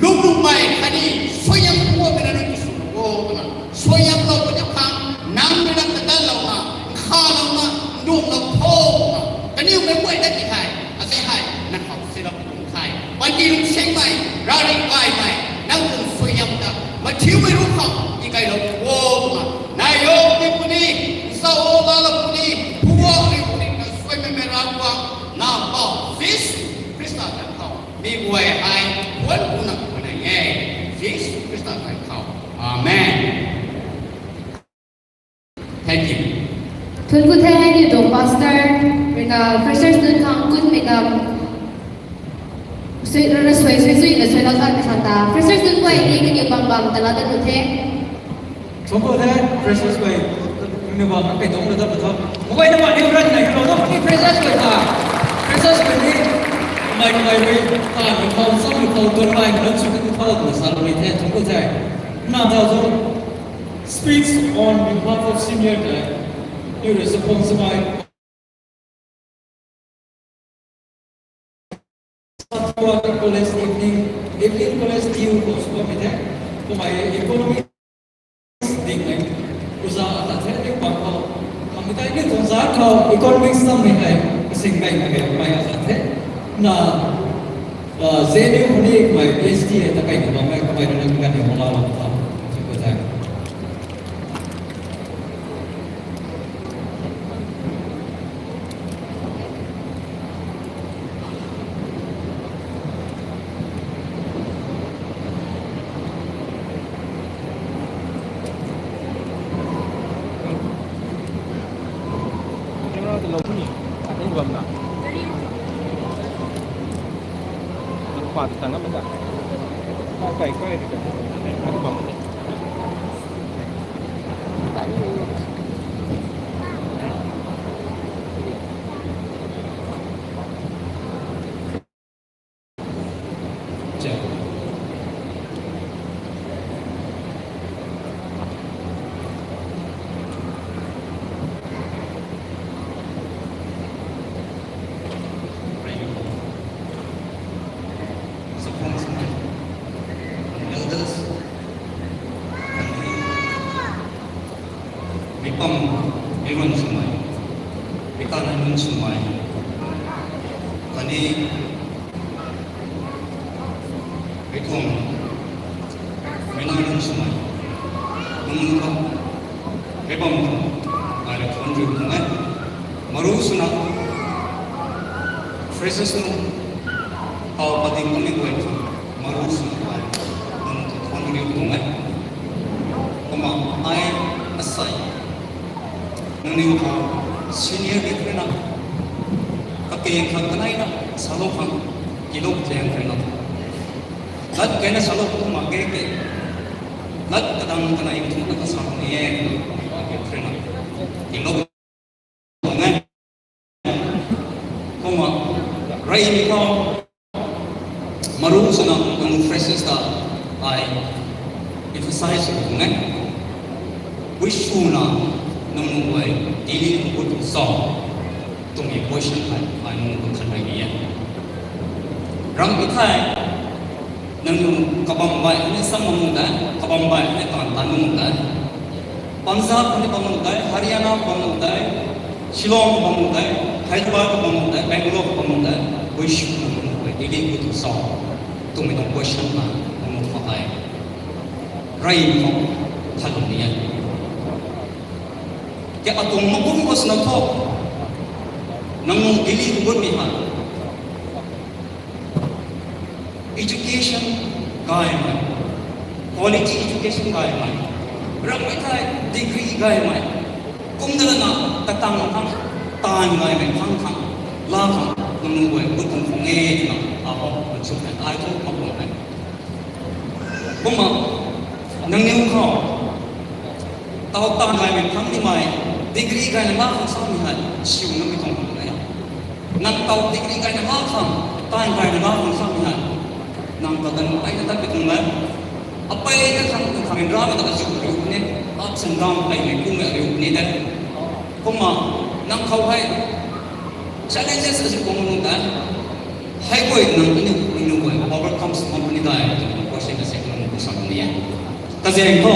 lungc lungmei khatni, suaihiam guangmei na nunc tiswlou o, twna, suaihiamlou puni khang, nang rui na kadanlouna, nkhavlouna, nduanglou tho, twna, kaniw meic guayna ti hei, asei hei, nang khou saloupui tuang the. Panty lungsaengmei, ravring gaymei, nang tuang suaihiam ta, mathiumei ruc khou, tikailou o, twna, nai o, ri puni, nsa o, laalou puni, phu o, ri puni, na suaimei mei Ravguangc, na Pou, Jisu Khrista zanc khou. Mi guay hei, puan kuna kuna e, Jisu Khrista zanc khou. Amen. Thank you. Thuanc ku the, hei ni tuang pastor, rui na freshers nunc khang kunmei ta, sui, rui na sui, sui, sui, na sui lou khat khang ta. Freshers nunc guay ni kaniw bam bam ta la ta ku the. Thuanc ku the, freshers guay, kaniw bam na kai tuang na ta pa tho. Meic guayna bam ni ran nai kho na, ni freshers guay ta. Freshers guay ni, mei mei rui, ta ni khou, sam ni khou, tuang mei, nunc sw ni khou, na sa ni the, thuanc ku the. Na ta zo, speech on behalf of senior ta, you are responsible. College evening, evening college diu khou sw bammei the. Kumna economics ding e. Uza ata the ni bam khou. Kamei tei ni tuang zat khou economics samei hei, kasing kai na ke, kamei ata the. Na, ah, J N U khou ni kamei P H D hei ta kai ni bam e, kamei rui na mi ganv ni hou laalou tho. Thuanc ku the. Bam na. Nang pa ta tang a man da. Kai kai kai. Bam. Mipam, miruan swmei, mikanei nunc swmei, khatni mei tuang, mei nai nunc swmei, nunc khou, mipam khou, ai rui thuanc riu tuang e. Maru swna, freshers nunc, tau pading nunc ni guay thu, maru swna ai, nunc khou thuanc riu tuang e. Kumna ai asei, nangniw khou senior ni khou na, kapeng khang kanei na, salou khang, kilou teng khou na. Lat kena salou khang mak ge ke. Lat kadang kanei thu na kasalou ni e, ke khou na. Kilou tuang e. Kumna, rey ni khou, maru swna nang freshers ta ai emphasize sw tuang e. Wi swna nang nunc guay, daily nunc guay tuang sa, twmei question hei, ai nunc guay khat rey ni e. Ram ki thei, nang nunc kabam baih ni sam nunc de, kabam baih ni tan tan nunc de. Punjab ni bam nunc de, Haryana bam nunc de, Shillong bam nunc de, Hyderabad bam nunc de, Bangalore bam nunc de, wi swna nang nunc guay, daily nunc guay tuang sa, twmei tuang question na, nang nunc khou ai rey ni khou, than ni e. Ke atuang makum khou swna thu, nang nunc daily nunc guay mi ha. Education gaymei, quality education gaymei, ramhmei thei degree gaymei, kum da lana katang khang, taanv gaymei khang khang, la khang, nang nunc guay, gut khang khang e twna, apou, achuk e, ai thu, apou e. Kumna, nangniw khou, tau taanv gaymei khang nimei, degree gayna la khang samei hei, siu namei tuang khang e. Nang tau degree gayna la khang, taanv gayna la khang samei hei, nang ta ganv peyna tatmei tuang e. Apeyna khang tuang khang ramei ta kazuk riu ni, ups and down peymei kummei riu ni de. Kumna, nang khou hei, challenges azu bam nunc de. Hei guay nang aniu, aniu guay overcome sw bam puni de, twna question na se nang ku sam ni e. Kazaeng thu,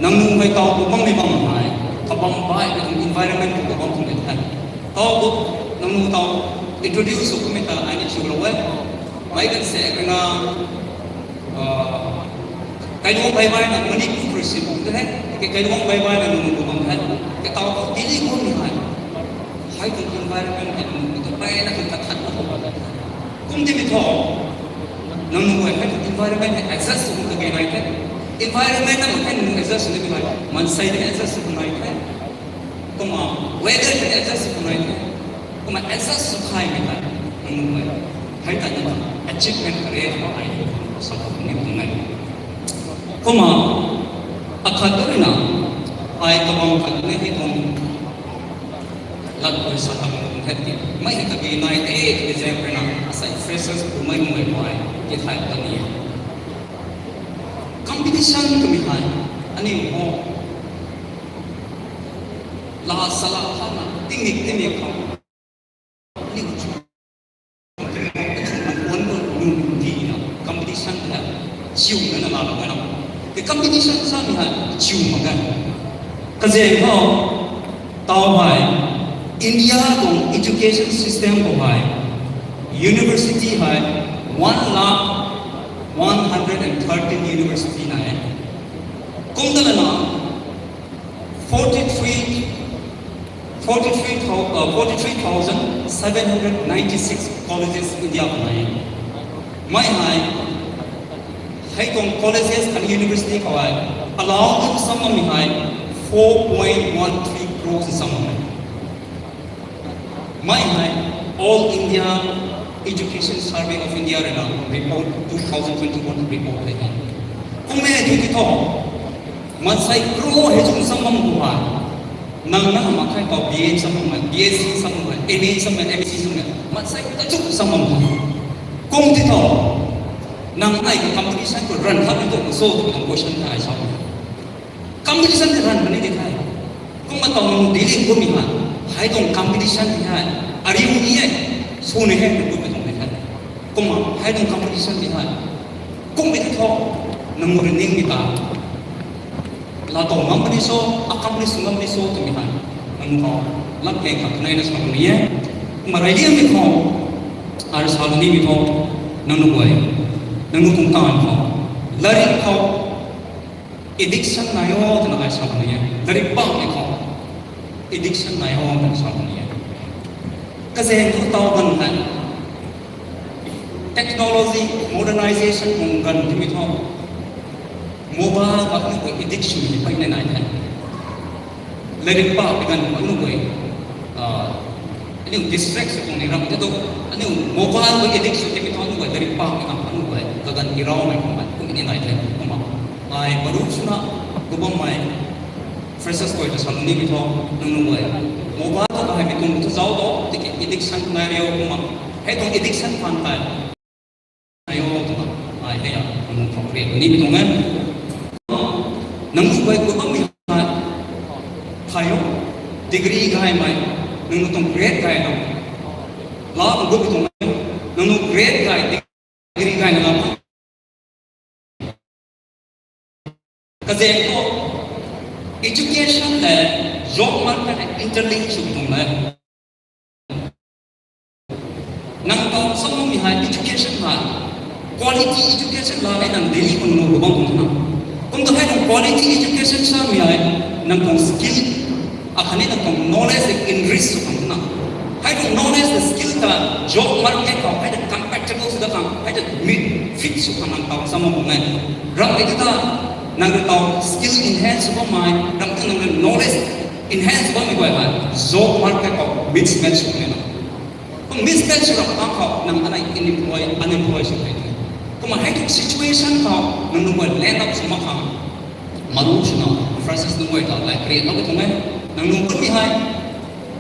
nang nunc hei tau ku bammei bam hei, kabam baih, environment ku kabam tuang e the. Tau ku, nang nunc tau introduce sw kummei ta ai ni chulou e. Mei kan se kana, kailuang baih baihna Manipur khou si bam the, ke kailuang baih baihna nunc ku bam the, ke tau ku daily nunc ni hei. Hei tuang environment hei nang nunc ku tu peyna khang kathanna khou bam the. Kum timei thu, nang nunc guay hei tuang environment hei adjust sw kage nai the. Environment na mak khe nang nunc adjust sw nimei hei, maansei tei adjust sw nai the. Kumna weather tei adjust sw nai the. Kumna adjust sw khaymei tei, nang nunc guay hei ta nang achievement kare twna ai sa khou ni tuang e. Kumna, akhat tu ruina, ai kabam khat ni hei tuang, lat guay sa tam tuang the ti, mei hei kage nai the, example na, asei freshers ku mei mei ai, tithai ta ni e. Competition twmei hei, aniu khou, la sala khana, tingmik tingmik khou, aniu chu, aniu nang kuan tu nung tina, competition hei, chiu na na la la na. The competition samei hei, chiu mak ge. Kazaeng thu, tau hei, India tuang education system khou hei, university hei, one lakh one hundred and thirteen university nai e. Kum da lana, forty-three, forty-three thou-, uh, forty-three thousand seven hundred ninety-six colleges India khou nai e. Mei hei, hei tuang colleges and university khou hei, allow kum sam bammei hei, four point one three crores sam bammei. Mei hei All India Education Survey of India rui na report two thousand twenty-one report le hei. Kum e tu ti tho. Mansei crore hei chum sam bam tu ha. Nang na ma khai tau B A sam bam, B S C sam bam, M A sam bam, M S C sam bam. Mansei ta chum sam bam tu. Kum ti tho. Nang ai competition ko run khat tu so tu question ai sa. Competition ni run mani di thai. Kumna tang nung dealing kumna. Hei tuang competition ni hai. Ari ni hai. Su ni hai tu kumna tuang ni hai. Kumna hei tuang competition ni hai. Kum ni tho. Nang ring ni ta. La tau ngam ni so, a company su ngam ni so tu ni hai. Nang tho. Lam ke khat nai na sa ni hai. Kumna rai liang ni tho. Ar sa ni ni tho. Nang nu guay. Nang nu kung tan tho. Lari tho. Addiction nai o twna ai sa ni e. Dari bang ni khou. Addiction nai o twna sa ni e. Kazeng tu tau gan hai. Technology, modernization mung gan timi tho. Mobile ba ni ko addiction ni pai nai nai hai. Lari pa pi gan ba ni ko, ah, aniu distract sw tuang ni ram te tu, aniu mobile ko addict sw timi tho, aniu gay lari pa pi gan aniu gay kagan irau mei kum kum ni nai the kumna. Ai baru swna, gubam mei, freshers koi ta sa ni mi tho, nang nu gay. Mobile ko hai mi kum tu zau to, tiki addiction nai rio kumna. Hei tuang addiction pan tai. Ai o, ai hei a, nang nu thau create ni mi tuang e. Nang nu gay gubam mei, thai o, degree gay mei, nang nu tuang create gay na. La nang gut mi tuang e, nang nu create gay, degree gay na la. Kazeng khou, education le job market le interlink sw tuang e. Nang tau samei hei education hei, quality education la e nang Delhi khou nung bam kum na. Kum tu hei nang quality education samei hei, nang tuang skill, akhatni nang tuang knowledge le enrich sw kum na. Hei tuang knowledge le skill ta job market khou hei ta compatible sw da khang, hei ta meet fit sw khang nang tau samei kum e. Ram e ta, nang tau skill enhance sw bammei, ram ta nang knowledge enhance bammei guay hei, job market khou mismatch sw kum na. Kum mismatch sw ram khang khou, nang anei unemploy, unemploy sw kum na. Kumna hei tu situation khou, nang nu guay land up sw mak khang. Maru swna, freshers nu guay ta, like, create lou tuang e. Nang nu kum mi hei,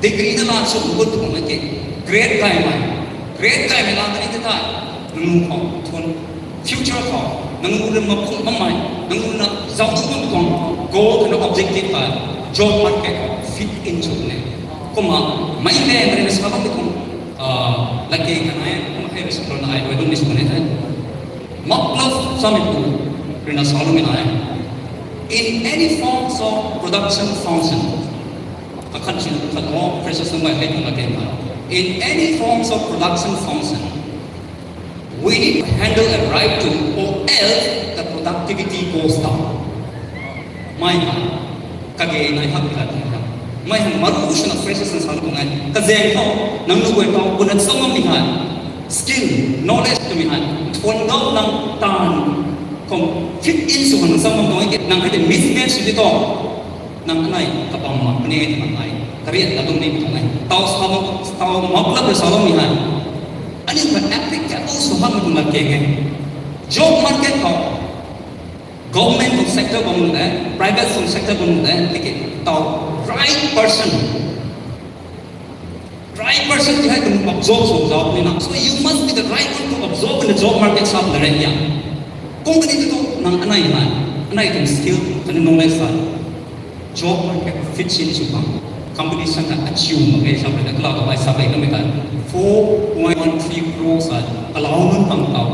degree na la sw kum tuang e ke. Create gay mei. Create gay mei la tani ta ta. Nang nu khou, thuan, future khou, nang nu ram ma kum ma mei, nang nu na zau tu kum tuang, goal na objective ta, job market khou, fit in sw kum na. Kumna, mei le, mei na sa kum tuang, ah, laki kan ai, kumna hei ram sa na ai, wai dum ni sw kum na thai. Matlab samei pu, rui na sa lou mi nai. In any forms of production function, kakhan sin, kakhan o, freshers nu guay hei tuang na ke ma. In any forms of production function, we need to handle a right to, or else the productivity goes down. Mei hei, kage nai hak ila ti ha. Mei hei maru swna freshers na sa tuang e. Kazeng khou, nang nu guay tau, kuna samei hei. Skill, knowledge twmei hei. Thuan dau nang tan, kum fit in sw khang samei tuang e ke. Nang hei te mismatch sw di tho. Nang anei kabam mak puni e, nang ai kariat na tum ni tuang e. Tau sa, tau matlab le sa lou mi hei. Aniu ta applicable sw hak mi tuang lat keng e. Job market khou, government tuang sector bam de, private tuang sector bam de, tiki tau right person. Right person ti hei tuang absorb sw zau ni na. So you must be the right one to absorb in the job market sa na ren ya. Company tu nang anei na, anei tuang skill, khatni knowledge sa. Job market fit sin sw bam. Competition na achieve mak e sa ren, kalau tau ai sa ren kamei ta. Four point one three crore sa, kalau nunc pang tau.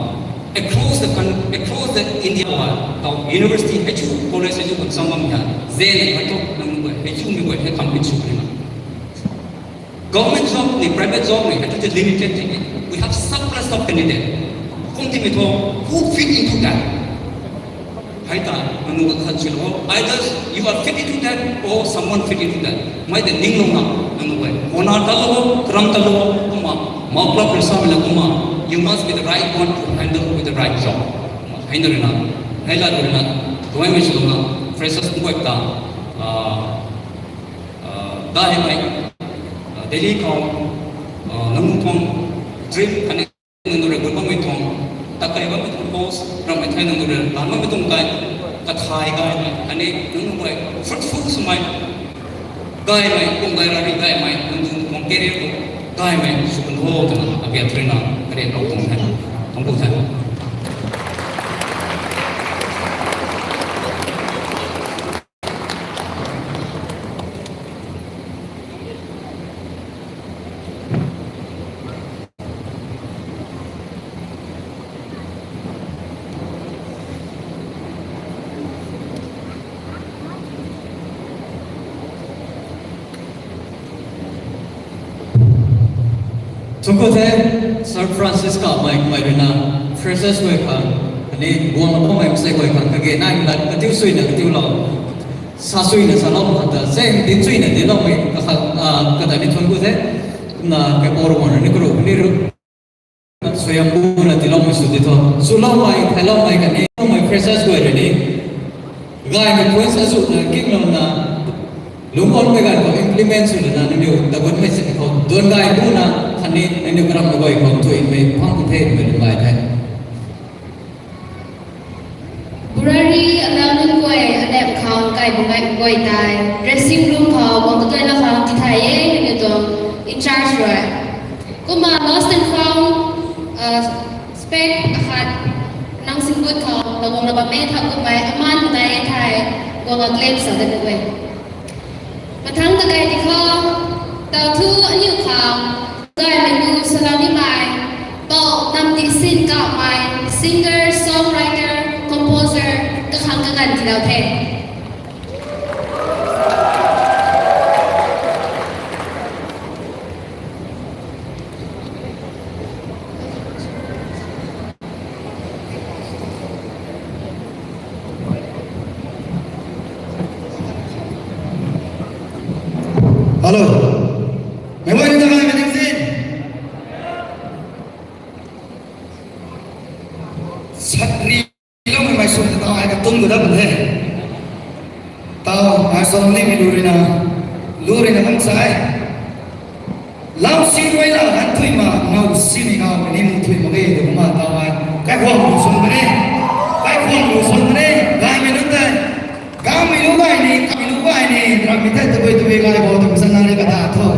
Across the coun-, across the India wa, tau university, hei chu college, hei chu kan sam bam ya. Zen hei tu, nang guay, hei chu mi guay, hei compete sw ni na. Government job ni, private job ni, hei tu limited thing e. We have surplus of candidate. Kum ti mi tho, who fit into that? Hei ta, nang nu kakhan sw lou. Either you are fit into that or someone fit into that. Mei de ning lou na, nang nu guay. Hona ta lou, karam ta lou, kumna, matlab le samei la kumna. You must be the right one to handle with the right job. Hei na rui na, hei la rui na, tuai mei sw lou na, freshers nu guay ta, ah, ah, dai mei, ah, Delhi khou, Nang tuang dream khatni nang rui gut bammei tuang, takai bammei tuang post ramhmei thei nang rui lan bammei tuang kai, kathai gaymei khatni nang rui fruitful swmei gaymei, kum gay rari gaymei, nang tuang career khou gaymei sw kan tho twna abiat rui na karian rou tuang the, tuang bu the. Thuanc ku the, Sir Francis Kamei, kamei rui na freshers guay khang, khatni guang na bammei masei guay khang kage naimei lat katiu suina katiulou, sa suina salou khang ta, zem dinc suina dincloumei kakhang, kadai ni thuanc ku the. Kumna kaipouc Ravguangc rui ni karuh ni ru suaihiam buna tiiloumei sw di tho. Swloumei, theiloumei khatni loumei freshers guay rui ni gaymei points azuhna kinglouna, lungc kanmei ganv khou implement sw lana nangniw tagunmei sini khou duan gay buna khatni nangniw karamhmei guay khou thuimei phang ku the twmei lung gay the. Burari alau nunc guay, alap khang kai bam gay guay tei dressing room khou guang katuaina khang tithay e, nangniw tuang in charge rui. Kumna lost and found, spec akhat nang singkut khou laguangna bammei thau kummei aman tei e thei, guang a claim sa dat nuh e. Mathangc ta gay di khou, tau thu aniu khang gaymei nu salou nimei, Pou Namdihsin Kamei, singer, songwriter, composer, kakhang kaganv tiilou the. Hello. Meic guay ni ta gaymei ning sin. Satri loumei mei swn ta ai katung ka dat the. Tau ai swn nimei lu rui na, lu rui na kan sa e. Lau si guay la kan thui ma, ngau simei ngau ni mu thui mak ge tw kumna tau ai kaikhwang lu swn puni, kaikhwang lu swn puni, gaymei nunc tei. Gaymei lu gay ni, kamei lu gay ni, ramhmei thei tabui tabui gay bo twmei sana ni kata tho.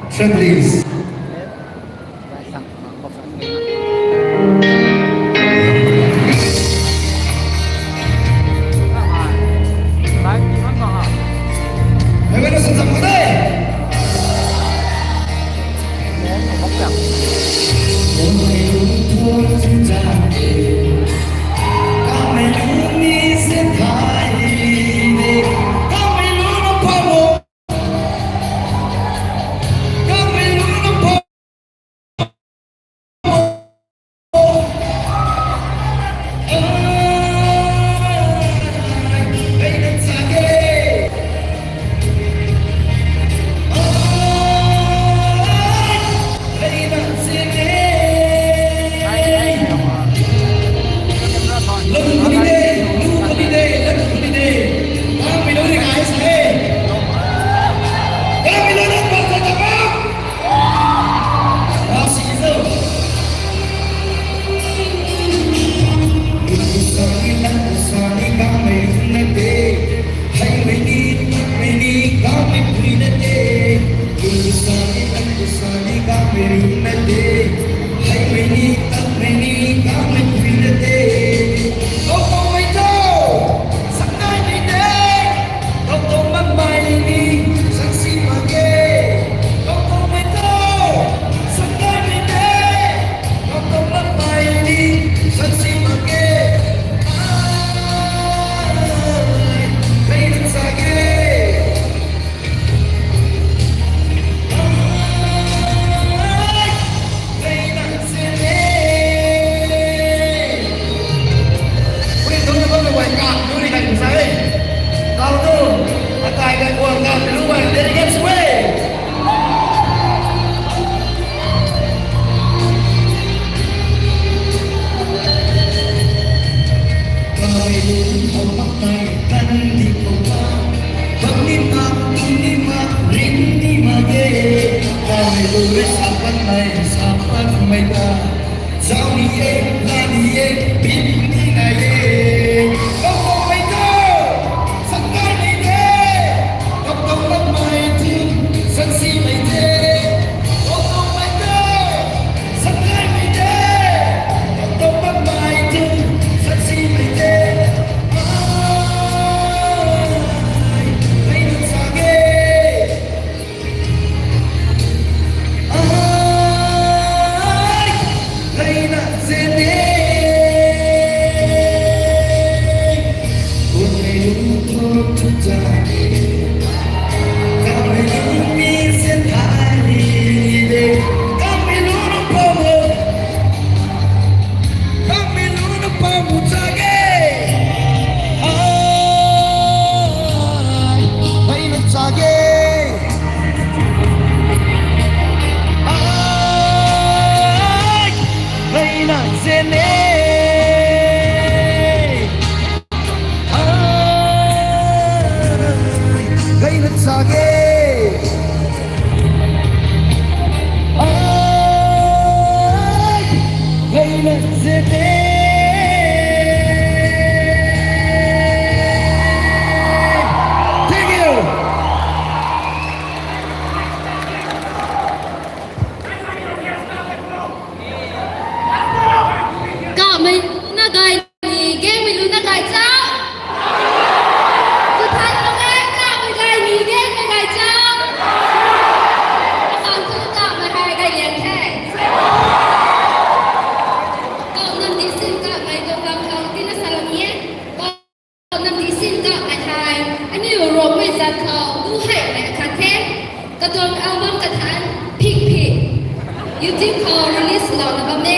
Track please. Ai, sa patmei ta, zau ni e, la ni e, pin ni na e. Kau kau mei ta, sa kai mei de. Kau kau lam mei tu, sa si mei de. Kau kau mei ta, sa kai mei de. Kau kau lam mei tu, sa si mei de. Ai, ai, na sa ge. Ai, ai, na se de. Unmei lung thok thu ta ni. Kamei lung mi se thai ni de. Kamei lung na pa mo. Kamei lung na pa mo ta ge. Ai, ai, na ta ge. Ai, ai, na se ne. Ai, ai, na ta ge. Ai, ai, na se ne. Thank you. Kamei na gay ni, gaymei lu na gay cha. Kuthan lo e, kamei gay ni, gaymei gay cha. Akhang thu kamei hei gay liang the. Kau nam di sin kamei tuang lam khou tina sa lam e. Kau nam di sin kamei hei, aniu Ruangmei zat khou tu hei mei khat the. Katuang album kathan, Phik Phik. YouTube khou release lou na bam e.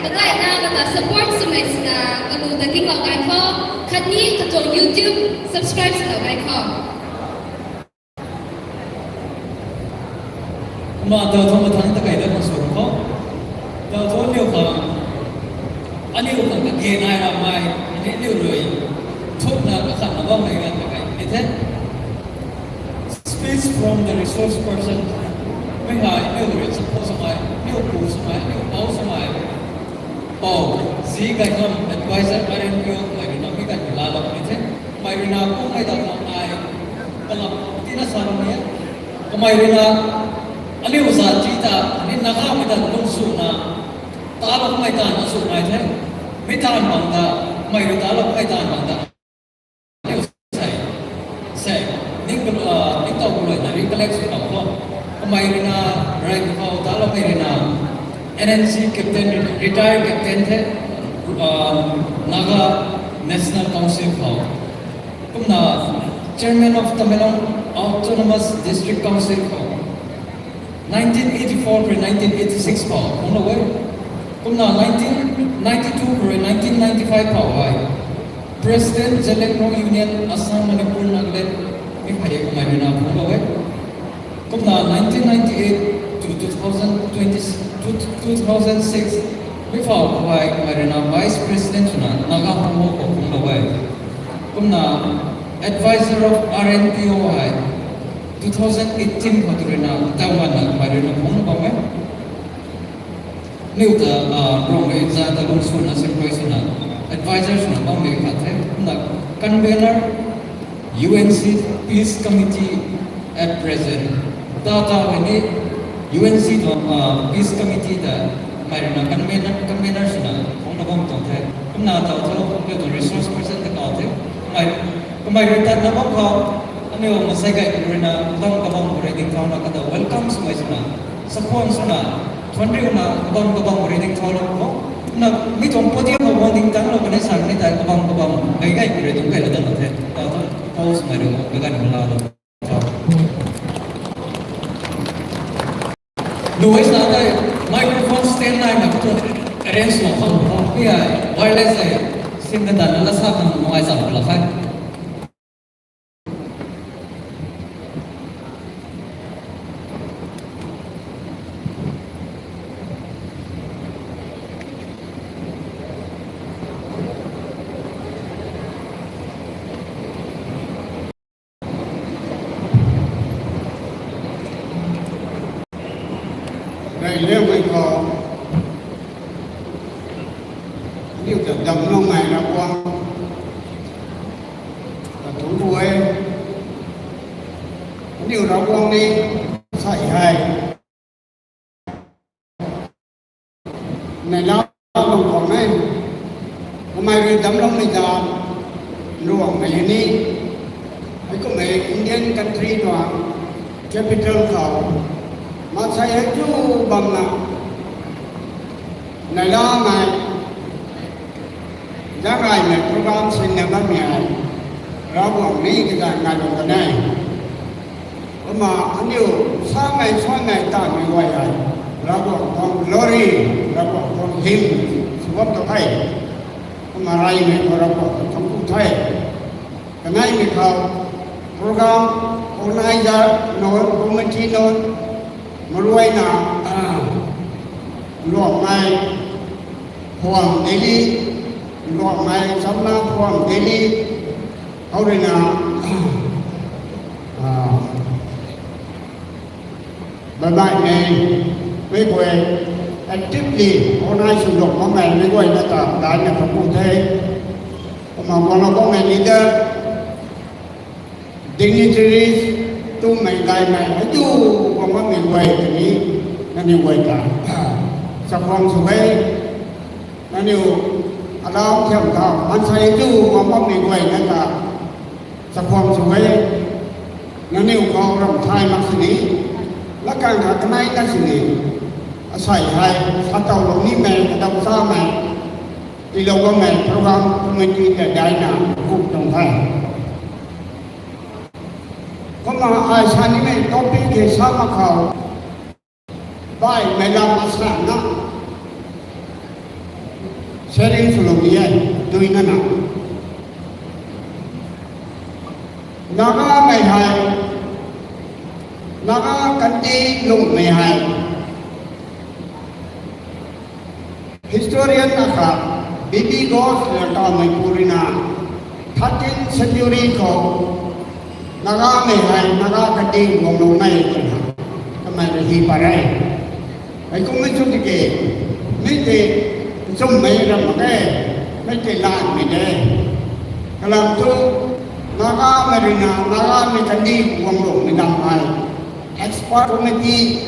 Kagaina kata support swmei swna, kalu ta kinglou gay khou. Khatni katuang YouTube subscribe swlou gay khou. Kumna tau thu mathang ta kai dat na sw khou. Tau thu aniu khang, aniu khang kage nai ramei, aniu rui thukna kakhatna bammei ganv ta kai ni the. Speech from the resource person. Mi hei aniu rui support swmei, aniu pu swmei, aniu pou swmei. Pou, Zi Gaikham, advisor R N P O, kamei rui na mi ganv laalou ni the. Kamei rui na pu mei ta khang ai kalap tina sa ram ni e. Kamei rui na, aniu zat ti ta, ni Nagamei ta lung swna, taloumei ta na sw nai the. Mi taanv bang ta, kamei rui taloumei taanv bang ta. Aniu sei, sei, ning, ah, ningtow kalui na recollect sw tau khou. Kamei rui na, rey khou taloumei rui na, N N C captain, retired captain the, ah, Naga National Council khou. Kumna Chairman of Tamenglong Autonomous District Council khou nineteen eighty-four rui nineteen eighty-six phou phungclou e. Kumna nineteen ninety-two rui nineteen ninety-five phou hei President Zeliangrong Union, Assam, Manipur, Nagaland, mi hei kamei rui na phungclou e. Kumna nineteen ninety-eight to two thousand twenty, two thousand six, mi phou khou hei kamei rui na Vice President swna Naga Homo khou phungclou e. Kumna Advisor of R N P O hei two thousand eighteen khou tu rui na tau nganvna kamei rui na phungc bam e. Niu ta, ah, Ruangmei zat ta lung swna, simrui swna, advisor swna bammei khat the. Kumna convener, U N C Peace Committee at present. Ta ta hei ni U N C tuang, ah, Peace Committee ta kamei rui na convener, convener swna phungcna bam tuang the. Kumna tau thu, aniu tuang resource person ta kau the. Kamei, kamei rui tatna bam khou, aniu masei gay rui na, kabam kabam rui ding thauna kata welcome swmei swna, sakhwang swna, thuanriuna, kabam kabam rui ding thaulou khou. Na, mi tuang podium khou guang ding tangclou kanei sa kanei tei kabam kabam, gay gay rui ding kailou dat the. Tau thu, pause mei rui, gay gay rui laalou. Noise na tei microphone stand nai na khou tu arrange na khou khou pi ai wireless ai sim na dan na la sa khang nungai zam la khai. Rey liangmei khou, aniu ta damcloumei Ravguangc ta thungc ku e. Aniu Ravguangc ni sa hei, neihla bam khwan e. Kamei rui damcloumei ta, Ravguangc mei hei ni, hei kummei Indian country tuang capital khou, maansei hei tu bamna, neihlamei, zaenggaymei program sinna bammei hei, Ravguangc ni kazanc nailou kan e. Kumna aniu samei suanmei tamei guay hei, Ravguangc tuang glory, Ravguangc tuang hym sw bam tu the. Kumna reymei khou Ravguangc ta thungc ku the. Kaneimei khou program organizer nunc, committee nunc, maruina, Luangmei Phuam Delhi, Luangmei Chamna Phuam Delhi, khou ruina, baihmei, mei guay actively organize sw lou makmei mei guayna ta daihna thungc ku the. Kumna guanglou bammei leader, dignitaries, tumei gaymei hei tu guang bammei guay tei ni, nangniw guay ta chakhwang sw e. Nangniw alau thiam thau maansei tu guang bammei guayna ta chakhwang sw e. Nangniw khou ramh thay mak sini, latkaeng kha kaneina sini, asei hei satawlou nimei, kadaw chamei, tiilou bammei program committee ta daihna thungc tuang the. Kumna ai sa nimei topic hei sa mak khou, baihmei lam masanna sharing swlou ni e, duina na. Nagamei hei, Naga kandih lungmei hei, historian akhat, B B Ghosh rui taumei pu ruina, thirteenth century khou, Nagamei hei Naga kandih guanglou e twna, kamei rui hi pat e. Hei kummei chu tiki, mi tei nchumhmei ram mak e, mi tei lanmei de. Kalam thu, Nagamei ruina Nagamei kandih guangloumei lam hei, expert committee,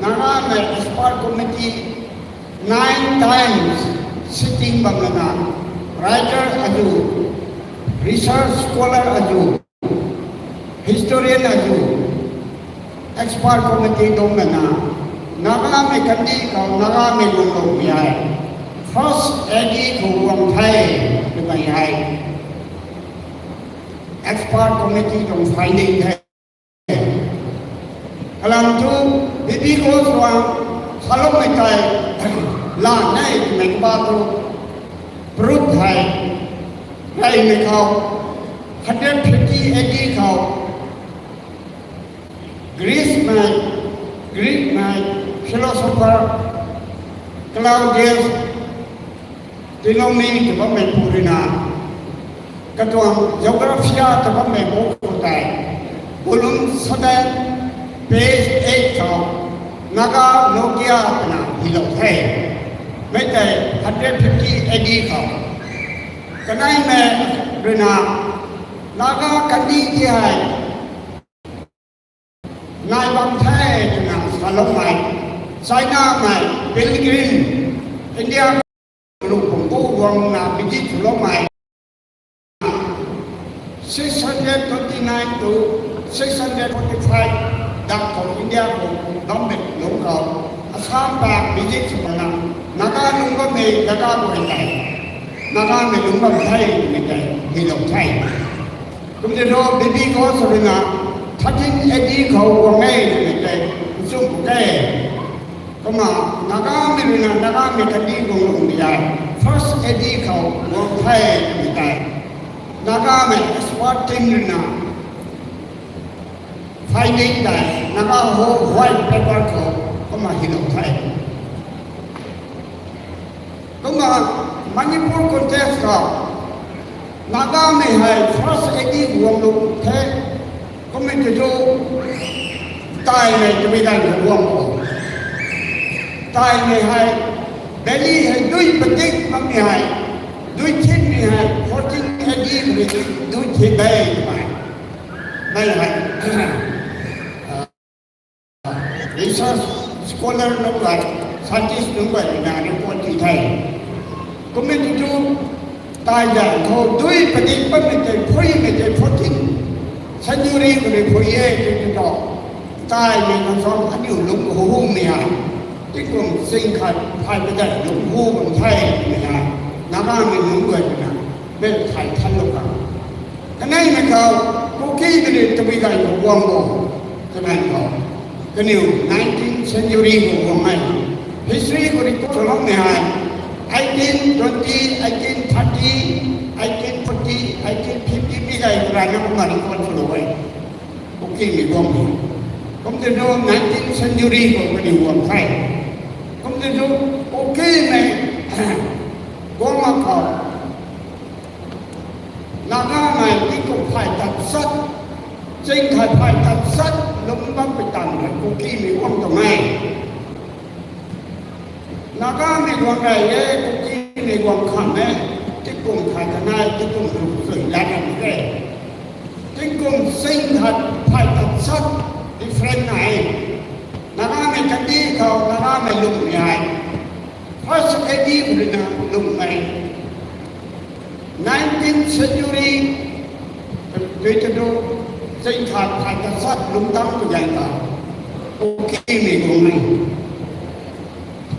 Nagamei expert committee, nine times sitting bam lana, writer azu, research scholar azu, historian azu, expert committee dungc lana, Nagamei kandih khou Nagamei guangloumei hei, first A D khou guang the, twmei hei, expert committee tuang finding the. Kalam thu, B B Ghosh rui saloumei tei, lan e twmei kaba thu, proof hei, reymei khou, hundred fifty A D khou, Greece mei, Greek mei, philosopher, Claudius, Ptolemy tw bammei pu ruina, katuang Geographia tw bammei book khou tei, volume seven, page eight khou, Naga Logia twna hylou the. Mei tei hundred fifty A D khou. Kaneimei ruina, Naga kandih ti hei, nai bam the twna saloumei, China mei pilgrim, India lungpum bu guangna visit swloumei, six hundred twenty nine to six hundred forty five dak khou India khou bammei lungc khou, Assam ta visit sw pana, Naga lungc bammei Naga guay tei, Nagamei lungc bam the twmei tei hylou the. Kumna thu B B Ghosh ruina, thirteen A D khou guang e twmei tei nchumh ku the. Kumna Nagamei ruina Nagamei kandih guanglou ni e, first A D khou guang the twmei tei, Nagamei expert team ruina finding tei Naga Ho white paper khou kumna hylou the. Kumna Manipur context khou, Nagamei hei first A D guanglou the, kummei tei thu, taimei twmei ganv khou guang khou, Taimei hei, valley hei dui padik makmei hei, dui thinmei hei, fourteen A D mei dui thin de twmei. Mei hei, research scholar nunc guay, scientist nunc guay ruina report ti the. Kumna tu tu, tai zan khou dui padik patmei tei phuimei tei fourteen century khou rui phui e tw tu tu. Taimei khang suang aniu lungc hou humei hei, tingkum sing khat phay padeih lungc hu bam the twmei hei, Nagamei nunc guay ruina mei thay thanlou khang. Kaneimei khou, Kukimei rui tabui gay khou guang bo, kanei khou. Kaniw nineteenth century khou guang e. History khou record swloumei hei, eighteen twenty, eighteen thirty, eighteen forty, eighteen fifty mi gay khou rana kumna record swlou e. Kukimei guang e. Kum tei nu nineteenth century khou kaniw guang the. Kum tei nu Kukimei guang mak khou, Nagamei tingkum phay tat sat, ching khat phay tat sat lungc bampui tang rui Kukimei guang tuang e. Nagamei guang rey e, Kukimei guang kham e, tingkum khat kanei, tingkum ruh sui lat ram e. Tingkum ching khat phay tat sat different nai e. Nagamei kandih khou, Nagamei lungmei hei, first A D khou ruina lungmei. Nineteenth century, tei tei tu, ching khat phay tat sat lungc tang tu gay ta, Kukimei guang e.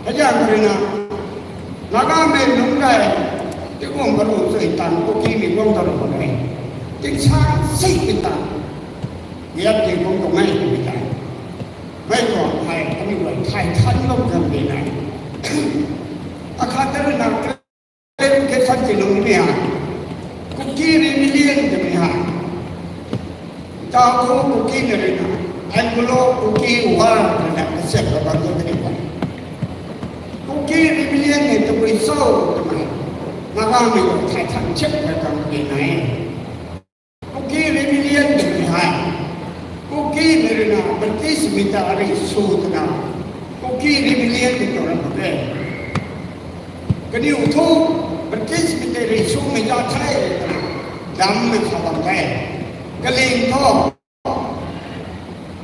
Hei zan khou ruina, Nagamei lungc rey, tingkum karuh sui tang Kukimei guang ta ru e. Tingsaeng sik tei tang, yap tei guang tuang e twmei tei, mei tuang hei aniu guay thay thanlou kan de nai. Akhat ta ruina, clarification tiilou nimei hei, Kuki rebellion twmei hei, tau thu Kukimei ruina Anglo-Kuki War twna kasiamhlou bam tu tei e. Kuki rebellion hei tabui cho twmei, Nagamei guay thay than chip khat kan de nai. Kuki rebellion twmei hei, Kukimei ruina Britishmei ta rih sw twna, Kuki rebellion twna tuang ram mak e. Kaniw thu Britishmei ta rih swmei ta the twna, damcmei sa bam the. Kaling thu,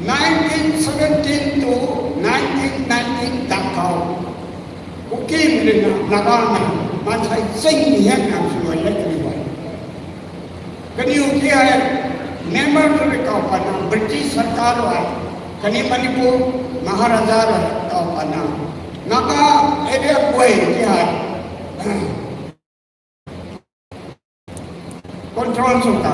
nineteen seventeen to nineteen nineteen dak khou, Kukimei ruina Nagamei maansei ching hianna swluai e kaniw guay. Kaniw ti hei member tu rui kaw patna British sarkar rui, khatni Manipur Maharaja rui kaw patna, Naga area guay ti hei control sw ta,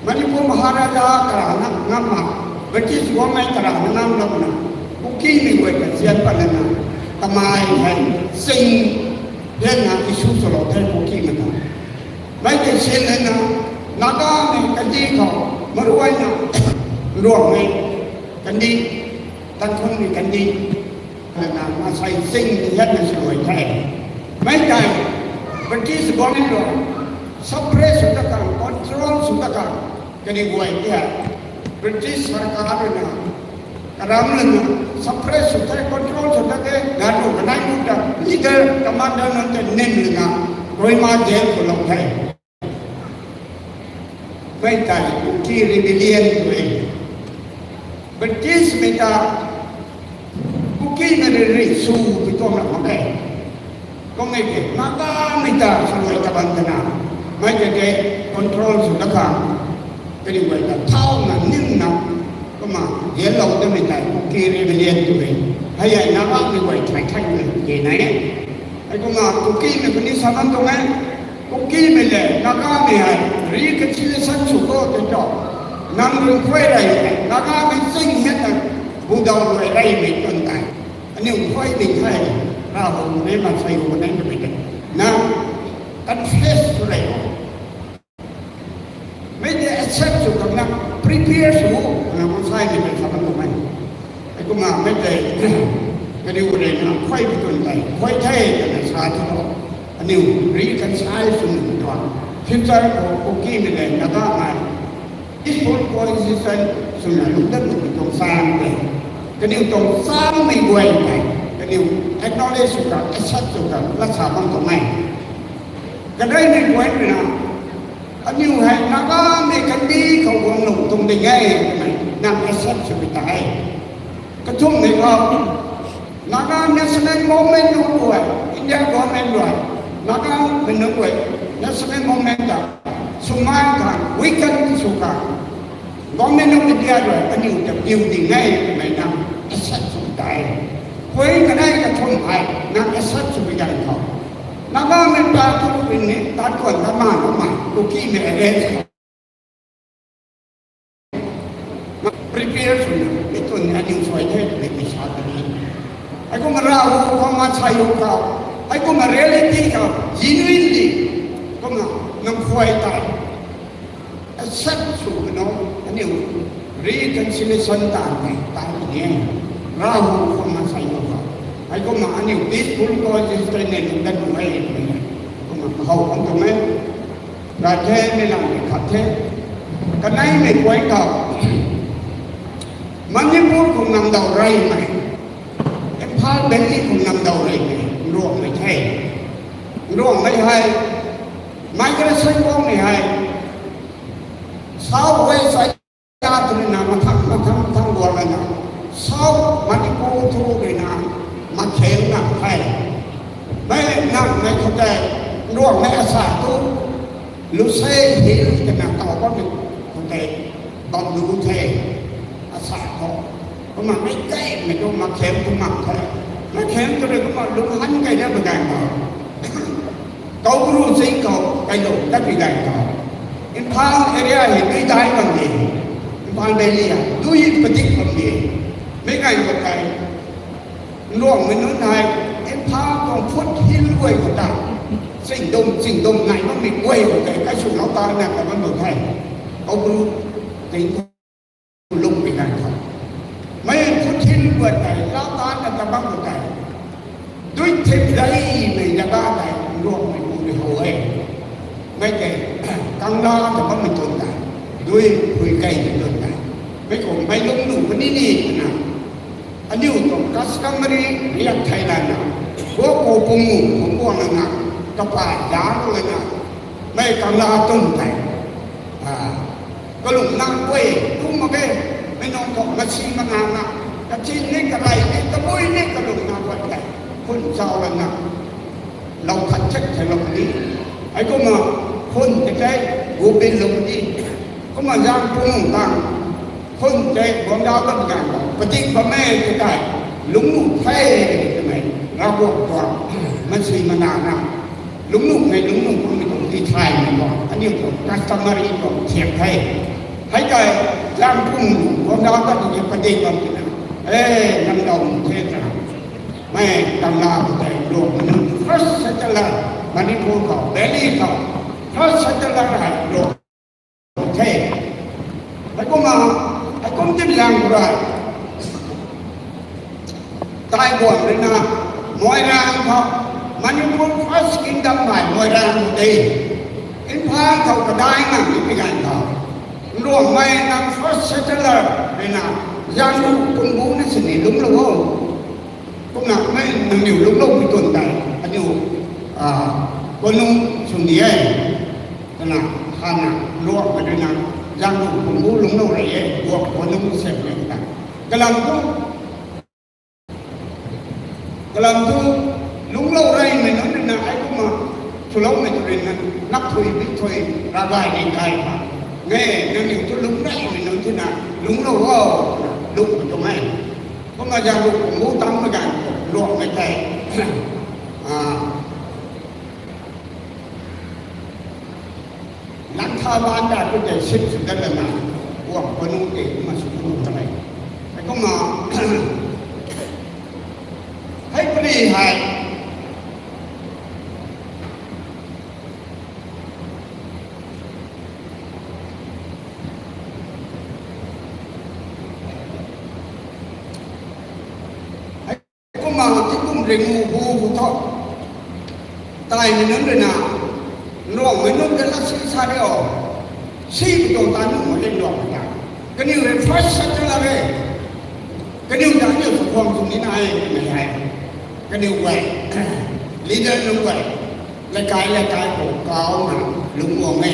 Manipur Maharaja karana ngam mak, British government karana ngamlouna, Kukimei guay ta zian pat lana, kamei hei ching hianna issue swlou the Kukimei ta. Mei tei sin lana, Nagamei kandih khou, maruaina, Ruangmei kandih, Tangkhulmei kandih, lana maansei ching hianna swluai the. Mei tei British government rui suppress sw ta khang, control sw ta khang, kaniw guay ti hei British sarkar ruina karam lana suppress sw the, control sw ta the, ganv ru kanei ru ta leader, commander nunc tei nim lana, Kohima jail khou lou the. Mei tei Kuki rebellion tw e. Britishmei ta Kukimei rui rih sw pui tuang ram mak e. Kum e ke, Nagamei ta swluai ta bam twna, mei tei tei control sw ta khang, kaniw guay ta thauna nimna, kumna zianlou tamei tei Kuki rebellion tw e. Hei hei Nagamei guay thay thanmei ke nai e. Hei kumna Kukimei puni sa bam tuang e. Kukimei le Nagamei hei reconciliation sw kho tei tu, nang rui khuay rey e, Nagamei ching hianna budaw luai reymei twn tei, aniu khuay ding the, Ravguangc ne, maansei hu ne twmei tei, nang confess sw rey o. Mei tei accept sw khang nang prepare sw, nang maansei mei tei sa bam tuang e. Hei kumna mei tei, kaniw rui na khuay pi twn tei khuay the twna sa thu, aniw reconcile sw nuh tuang, future khou Kukimei le Nagamei peaceful coexistence swna lungc dat nuh tuang sa tei. Kaniw tuang changmei guay tei kaniw acknowledge sw kan, accept sw kan, lat sa bam tuang e. Kaneimei guay rui na, aniu hei Nagamei kandih khou guang lung tuang ding e twmei nang accept sw pi ta e. Kathumhmei khou, Naga National Movement nunc guay, India government rui, Nagamei nunc guay, National Movement ta, swmai khang, weaken sw khang, Government of India rui aniu ta piu ding e twmei nang accept sw pi ta e. Phuic kanei kathumh hei nang accept sw pi ganv khou, Nagamei pa thu puni, tat kuan ta man, man, Kukimei arrange khou prepare swna, mi twn aniu suai the twmei ti sa ta ni. Heikumna Rahu khou, ma Saiyu khou, heikumna reality khou, genuinely, kumna nang khuay tei accept sw kano, aniu reconciliation taanv tei, taanv ni e. Rahu khou, ma Saiyu khou, heikumna aniu peaceful coexistence nei lung dat nu e twmei, kumna kahow khang tuang e. Rai the, mi lam ni khat the. Kaneimei guay khou, Manipur khou namdaw reymei, Imphal Valley khou namdaw reymei Nruanghmei the. Nruanghmei hei, migration guangmei hei, South West China twna mathang mathang mathang guang lana, South Manipur thu rui na, makheng na the. Mei nang mei khou tei, Nruanghmei asa thu, Lusei Hill twna taw bammei khou tei bam lu the, asa khou. Kumna mei kaimei tu makheng tu mak the. Makheng tu rui kumna lungc han kei na baganv khou, Koubru zing khou kailou tat pi ganv khou, Imphal area hei dui dai bam de, Imphal Valley hei dui padik bam de. Mei ganv khou tei, Nruanghmei nunc hei, Imphal tuang foothill guay khou ta, chingdum chingdum nai bammei guay khou tei, kaiswlou ta na ta bam lu the. Koubru zing khou lung pi ganv khou, mei foothill guay tei lau ta na ta bam lu tei, dui thip daimei jaga tei Nruanghmei pu rui how e. Mei tei, Kangla ta bammei tun tei, dui phui keymei tun tei, mei khou mei lungc nuh puni ni twna, aniu tuang customary riak thei lana, guak khou pung mu khou guang lana, kapai dan lana, mei Kangla tun tei, kalung nang guay tu mak ge, mei nunc khou masi mana na, kachin ni karey ni tabui ni kalung nang guay tei, khun zau lana, lou khat chek theilou ni. Heikumna khun tei tei, gubin lou ni. Kumna zang pung tang, khun tei guangdauc tat ganv khou padik bammei tei tei, lungc nuh the twmei, Ravguangc tuang masi mana na, lungc nuhmei lungc nuh bammei tuang tithaymei tuang, aniu tuang customary tuang thiak the. Hei tei, zang pung guangdauc tat tei padik bam twna, e, namdaw nuh the twna, mei Kangla khou tei Nruanghmei nunc first settler, Manipur khou, Delhi khou, first settler hei Nruanghmei the. Heikumna, heikum tin lang khou rui, Taiwan rui na, Moirang khou, Manipur first kingdom hei Moirang khou de. Imphal khou kadai ngang ni pi ganv khou, Nruanghmei nang first settler rui na, Zangru Pungbu na sini lungclou o. Kumna mei nangniw lungclou pi tun tei, aniu, a, Konung sw ni e. Twna, hana, Nruanghmei rui na, Zangru Pungbu lungclou rey e, guak Konung sw ni ta. Kalam thu, kalam thu, lungclou reymei nunc rui na, heikumna, swloumei tu rui na, nap thui, bik thui, ravgay ni kai khang, nge, nangniw thu lungc reymei nunc thina, lungclou o, twna, lungcmei tuang e. Kumna Zangru Pungbu tangmei ganv khou, Nruanghmei tei, a, langtha baan ta tu tei sip sw dat lana, guang Konung tei kumna sw nuh ta e. Heikumna, hei puni hei, kumna tingkum ringu hu hu tho, taimei nunc rui na, Nruanghmei nunc ta lat si sa ri o, si pi tuang ta nunc mak e Nruanghmei ta. Kaniw hei first settler e. Kaniw ta aniu sa khwang sw ni nai, mei hei. Kaniw guay, leader nunc guay, leikai leikai khou kau na lungc guang e.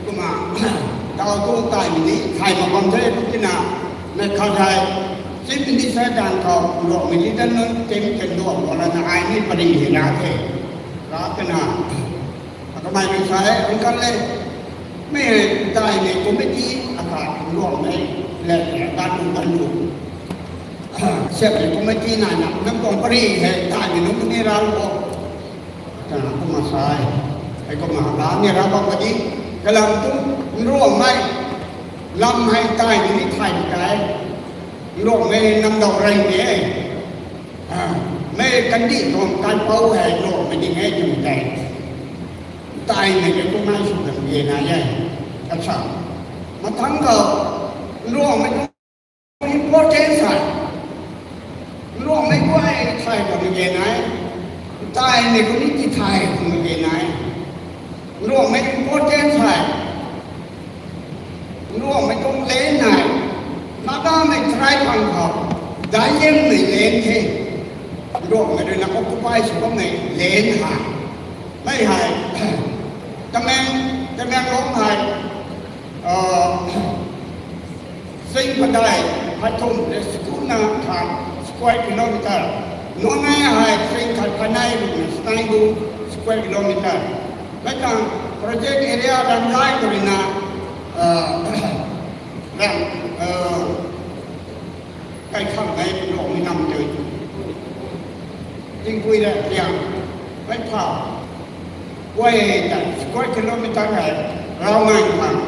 Kumna, tau tu taimei ni thay mak bam the, kumtina, mei khat hei, Chief Minister dan khou, Nruanghmei leader nunc tim kan duan khou lana ai ni pari hei na the. Ra kana, akamei ni sa e, uncle le, mei hei taimei committee akhat Nruanghmei le, le, batu batu. Siamei committee nai na, nang tuang pari hei taimei nunc ni ra lo. Kana kumna sa e. Hei kumna la ni ra bam ka di. Kalam tu, Nruanghmei lam hei taimei ni thay ni kai. Nruanghmei nam dau rei ni e. Ah, mei kandih tuang kaipouc hei Nruanghmei ding e twmei tei. Taimei ke kumna sw kan ge na e. Kasa. Mathang khou, Nruanghmei tuang importance hei. Nruanghmei guay thay khou mei ge nai. Taimei khou ni ti thay khou mei ge nai. Nruanghmei importance hei. Nruanghmei tuang land hei. Nagamei tribe bang khou. Daic liangmei land the. Nruanghmei rui na occupy sw bammei land hei. Mei hei. Tameng, Tamenglong hei. Ah, Sing padai, hei thum, le school na khat square kilometer. Noney hei sing khat kanei rui na snai bu square kilometer. Mei tang project area ram lai kari na, ah, ram, ah, kai khang hei Nruanghmei nam tei. Tingpui le tiang, mei pha. Guay ta square kilometer hei, rau ngai khang.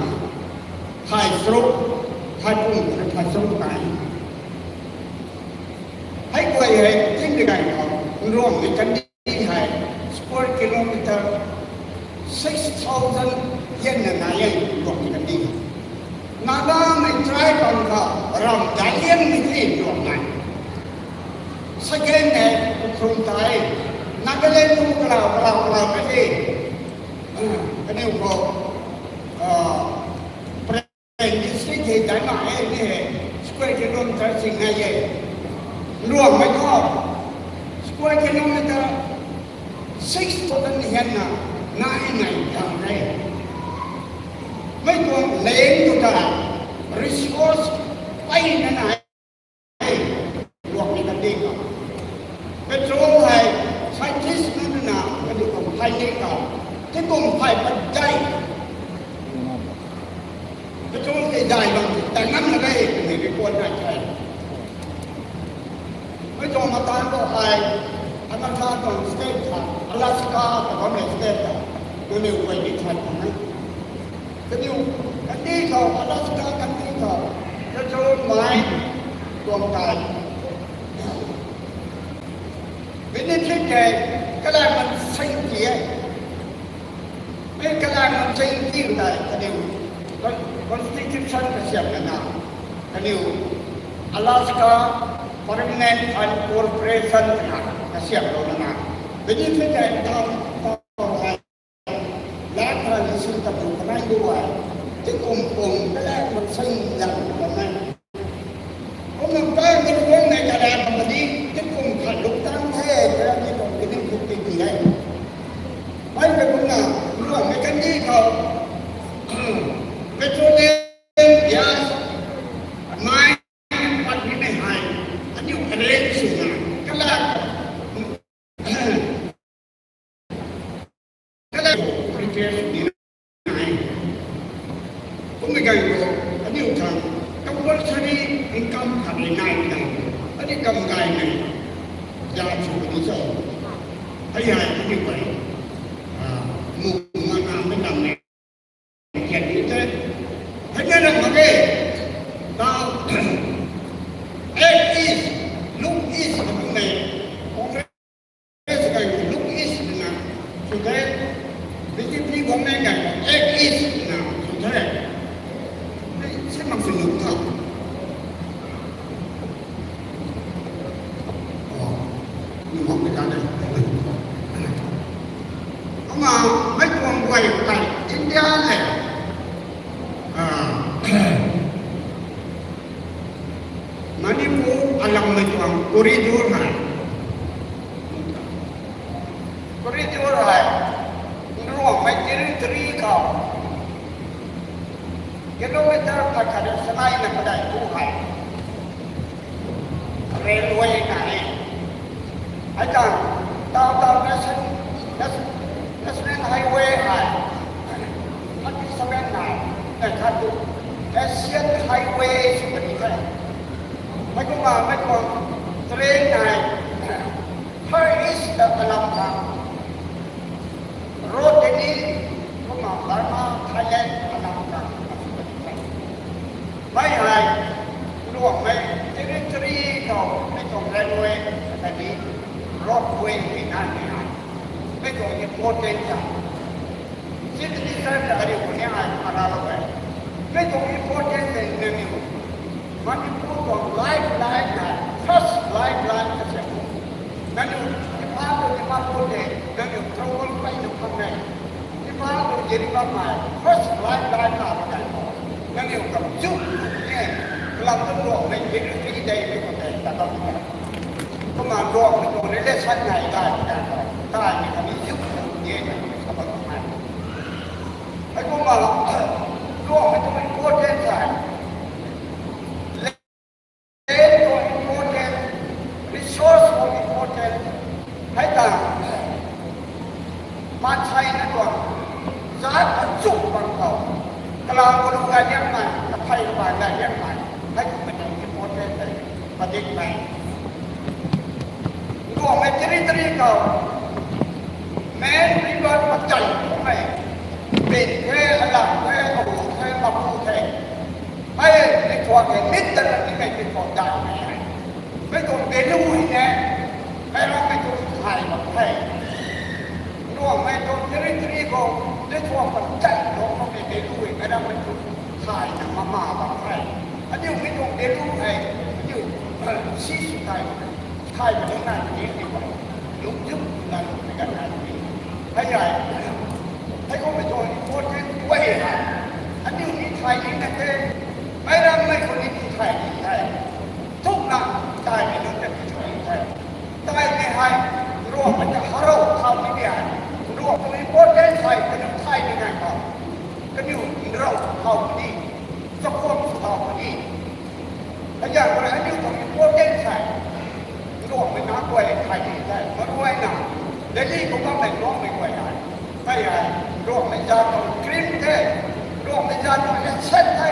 Thai charuk, thai pung, thai charuk nai. Hei guay hei, ting de kai khou, Nruanghmei kandih hei, square kilometer six thousand yen na nai e, Nruanghmei kandih. Nagamei tribe bang khou, ram daic liangmei the Nruanghmei. Second hei, Ukhrul tei, Nagaland tu kalau, kalau, kalau ka the. Ah, kaniw khou, ah, Peren district hei daic mak e ni hei, square kilometer sing nai e. Nruanghmei khou, square kilometer six thousand hian na, nai nai tang e. Mei tuang land tu ta, resource pey na nai. Nruanghmei kandih khou. Petrol hei, scientist nunc na, kaniw kum phey ni khou. Tingkum phey padeih. Petrol tei dai bam, dai ngam na dai, twmei report nai the. Mei tuang matan khou hei, America tuang state ta, Alaska ta bammei state ta, nangniw guay ni thay khang e. Kaniw, kandih khou, Alaska kandih khou, petrol mine tuang tei. Benefit tei, kalam mansei ti e. Mei kalam mansei ti tei, kaniw, con-, constitution kasiam na na. Kaniw, Alaska Permanent Fund Corporation na, kasiam lou na na. Benefit tei, tam, tam, Laa kha lising tabui kanei bu e, tingkum pum kalak mansei zang bam e. Kumna kai mei guang nei kalak bam di, tingkum khat lungc tang the, kalak ni tuang kini khuk ti ti e. Mei mei kumna, Nruanghmei kandih khou, petroleum, gas, mine, pat ni mei hei, aniu arrange swna, kalak, Kala repair sw ni nai. Kummei ganv khou, aniu khang compulsory income khat ni nai nai. Aniu kam gay nai. Ya sw ni cho. Hei hei aniu guay, ah, mu ma na mei lam ni. Kian ni te. Hei na lam mak e. Now, act is, look is, kum e. Congress ganv khou look is na, sw the, B J P government ganv khou act is na, sw the. Hei, si mak sw nuh tha. Oh, nuh mak ni kan de. Kumna, mei tuang guay kai India le, ah, Manipur Corridor hei, corridor hei, Ruangmei territory khou kilometer khat khat sanei na padai tu hei railway nai e. Hei tang, tau tau national, national highway hei thirty seven nai, nai khat tu Asian highway sw puni the. Mei kumna mei tuang train hei Far East ta alam khang, road tei ni kumna Burma, Thailand alam khang. Mei hei Ruangmei territory khou mei tuang railway khatni roadway hei nai mei hei mei tuang important ta. Chief Minister ta ariu khou ni ai maralou e. Mei tuang important tei nangniw Manipur tuang lifeline hei, first lifeline ta se. Nangniw Imphal tu Dimapur tei nangniw trouble peyna phang e. Imphal tu Jiribam hei first lifeline ta pakai khou nangniw kam zuk e. Kalam tu Ruangmei territory tei mei khou tei ta kam e. Kumna Ruangmei tuang relation nai dai pakai khou taimei khatni zuk e, nangniw kabam e. Hei kumna Ruangmei tuang important hei, land tuang important, resource tuang important. Hei tang maansei na tuang zat achuk bang khou kalam kalu gay liangmei, kaphey kabaanv gay liangmei, hei kummei tuang important tei padikmei. Ruangmei territory khou main river pachan kummei, pin the, alam the, ahu the, mapu the. Hei mei tuang hei mit ta na timei mei tuang daihmei hei mei tuang value hei ne, meic rammei tuang thay mak the. Ruangmei tuang territory khou mei tuang pachan khou mei value hei meic rammei tuang thay na mama bam the. Aniu mei tuang value hei aniu si sw thay thay mak nai ni ti bam, lungzuk na lungmei ganv nai ni. Hei hei, hei kummei tuang important way hei aniu ni thay ni na the, meic rammei khou ni thay ni the. Thukna taimei nunc ta ni thay the. Taimei hei Ruangmei ta harou thau ni hei, Ruangmei tuang importance hei kaniw thay ni nai khou, kaniw nrou thau puni, chakhwang sw thau puni. Hei zaeng khou rui aniu tuang importance hei Ruangmei na guay thay ni the. Maruayna Delhi khou bammei Ruangmei guay hei, hei hei Ruangmei zaat tuang cream the, Ruangmei zaat tuang asset the.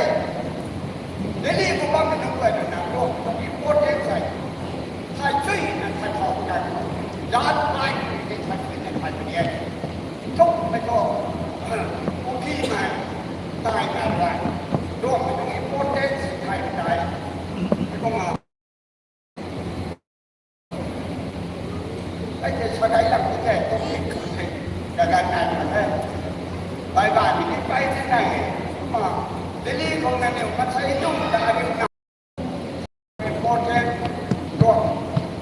Delhi khou bammei nunc guay rui na Ruangmei tuang importance hei thay chuy na thay thau kai khou, zaat kai ni thay chuy na thay puni e. Thukmei khou, kummei, taimei rui Ruangmei tuang importance thay tei, kumna ai tei sa gay lam tei, topic tei kaganv nai mak the. Baibal ni pey the nai e. Kumna Delhi khou nangniw maansei tuang ta aniu na important rui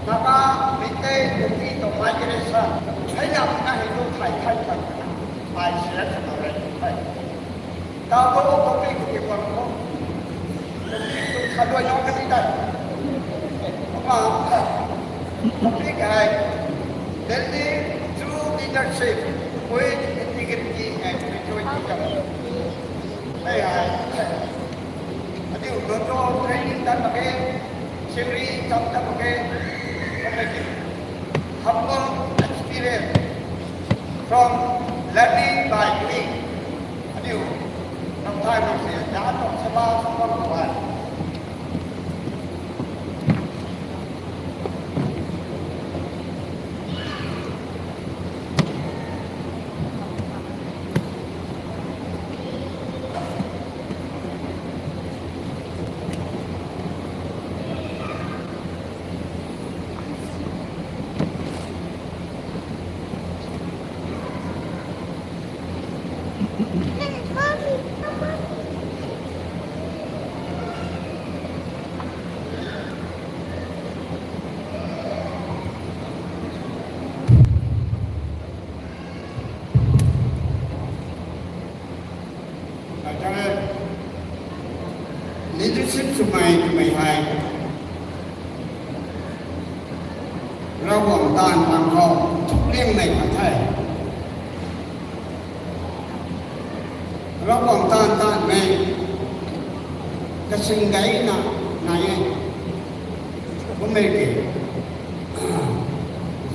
Naga, Meitei, Kuki tuang migration hei lam na hei tu thay thay thay na ai share sw khou rui the. Tau khou topic ki guang khou, topic tu sa luai nung kani tei, kumna topic hei Delhi through leadership with integrity and patriotism. Hei hei, aniu nunc rui training dat mak ge, theory cham dat mak ge, kummei ki humble experience from learning by doing. Aniu ramthai mak si na tuang saba sa bam khou hei Ravguangc taanv pang khou thuk liangmei khat the. Ravguangc taanv taanvmei kasing dei na nai e. Kummei ki,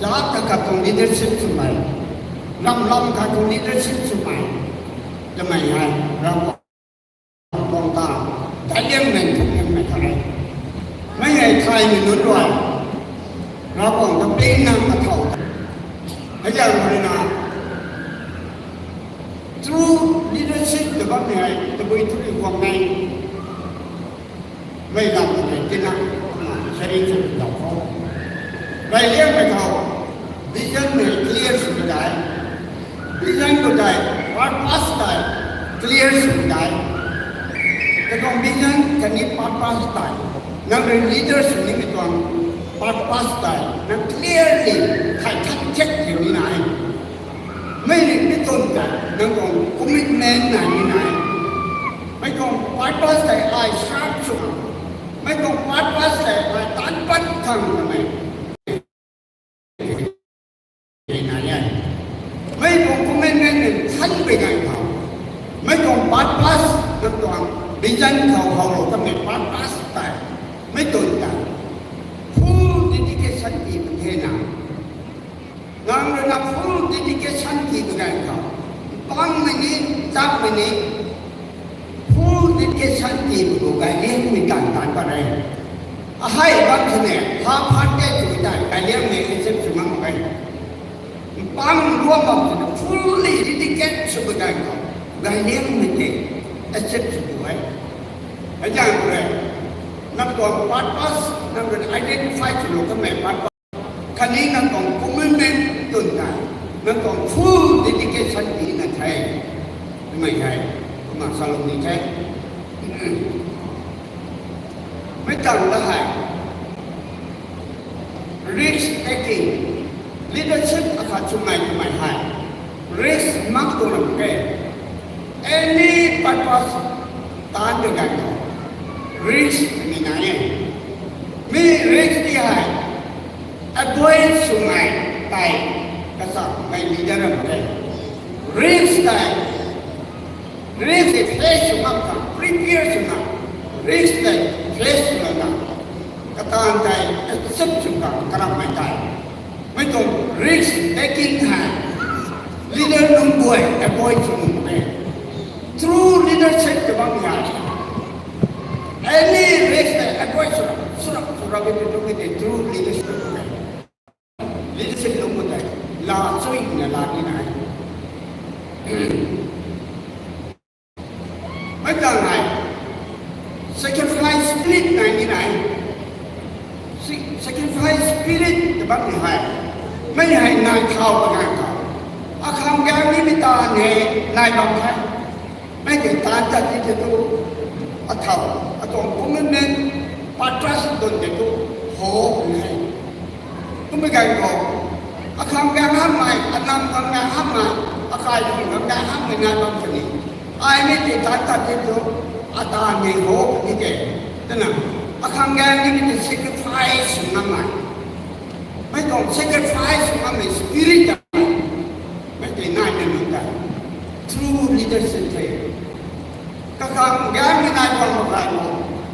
zat kakhat tuang leadership swmei, ram lam khat tuang leadership swmei, twmei hei Ravguangc tuang taanv daic liangmei thuk liangmei khat e. Mei hei thaymei nunc rui Ravguangc ta pingna kathau ta, hei zaeng rui na true leadership ta bammei hei tabui thu rui guang e. Mei lam tei tina, sharing sw dau khou, daic liangmei khou vision mei clear sw dai, vision khou tei purpose tei clear sw dai. Katuang vision khatni purpose tei, nang rui leader sw nimei tuang purpose tei nang clearly thay than check tiu ni nai. Mei ni mi tun tei nang tuang commitment nai ni nai. Mei tuang purpose tei ai sharp sw, mei tuang purpose tei ai taanc pat khang twmei nai e. Mei tuang commitment nang than pei ganv khou, mei tuang purpose, nang tuang vision khou howlou kamei purpose tei mei tun tei full dedication tii pun the na. Nang rui na full dedication tii pun ganv khou, pangmei ni, chakmei ni, full dedication tii pun khou gay liangmei taanv taanc pat e. Ahei bam sini half-hearted sw tei gay liangmei accept sw ngam mak e. Pang guang bam sini fully dedicate sw pun ganv khou gay liangmei tei accept sw tu e. Hei zaeng rui nang tuang purpose, nang rui identify swlou kamei purpose, khatni nang tuang commitment tun tei, nang tuang full dedication tii na the. Twmei hei kumna salou ni the. Mei tangv la hei risk taking, leadership akhat swmei twmei hei risk mak tu ram ke. Any purpose taanc tu ganv khou risk ni nai e. Mi risk ti hei avoid swmei tei kachakmei leader ram the. Risk tei, risk tei face sw ngam khang prepare swna, risk tei face swna, kataanv tei accept sw khang karamhmei tei, mei tuang risk taking hei leader nunc guay avoid sw nuh mak e. True leadership ta bam hei any risk tei avoid sw, sw rap sw rap e tu tei true leadership ta bam e. Leadership lungc khou tei laa chuina laa ni nai. Mei tangv hei sacrifice spirit nai ni nai. Sacrifice spirit ta bammei hei, mei hei nai thau pun ganv khou, akhang gang nimei taanv hei nai bam the. Mei tei taanc tat ti tei thu, athau, atuang commitment, purpose tun tei thu, ho ne. Kummei ganv khou, akhang gang hammei, anam khang gang hammei, akai khang gang hammei nai bam sini, ai mei tei taanc tat ti thu, ataanv ni ho ni tei, twna, akhang gang nimei tei sacrifice sw ngammei, mei tuang sacrifice sw ngammei spirit ta, mei tei nai na nunc tei true leadership the. Kakhang gang ni nai bam mak gay mo,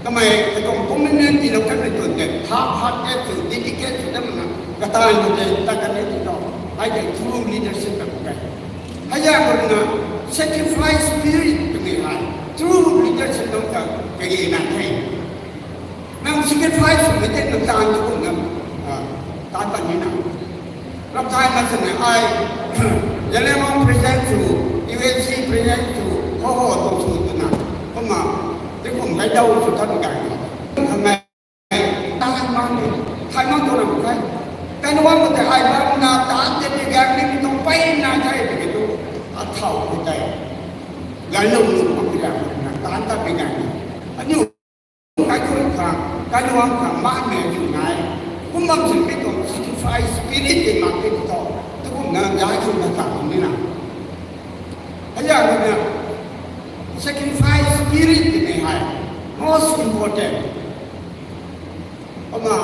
kamei katuang commitment tiilou kanmei tun tei half-hearted sw, dedicate sw dat makna, kataanv tei tat kan e ti tho, ai tei true leadership ta mak ge. Hei zaeng rui na sacrifice spirit twmei hei true leadership nunc ta kage nai the. Nang sacrifice swmei tei nang taanv tu kumna, ah, taanc pat ni na. Ramthai na sini ai, Zeliangrong present sw, U N C present sw, ho ho tu sw twna, kumna, ti kum gay dau sw than gay na. Kamei taanv mak ni, thay mak tu ram khe. Kailuangc khou tei ai bamna taanc tat pi gang ni mi tuang peyna the tiki tu, athau khou tei gaylung lung mak pi gang na taanc tat pi gang na. Aniu kaikhun khang, kailuangc khang makmei aniu nai. Kum bam sini mi tuang sacrifice spirit tei mak ti tho, tu kumna zai khun na ta kum ni na. Hei zaeng rui na sacrifice spirit twmei hei most important. Kumna,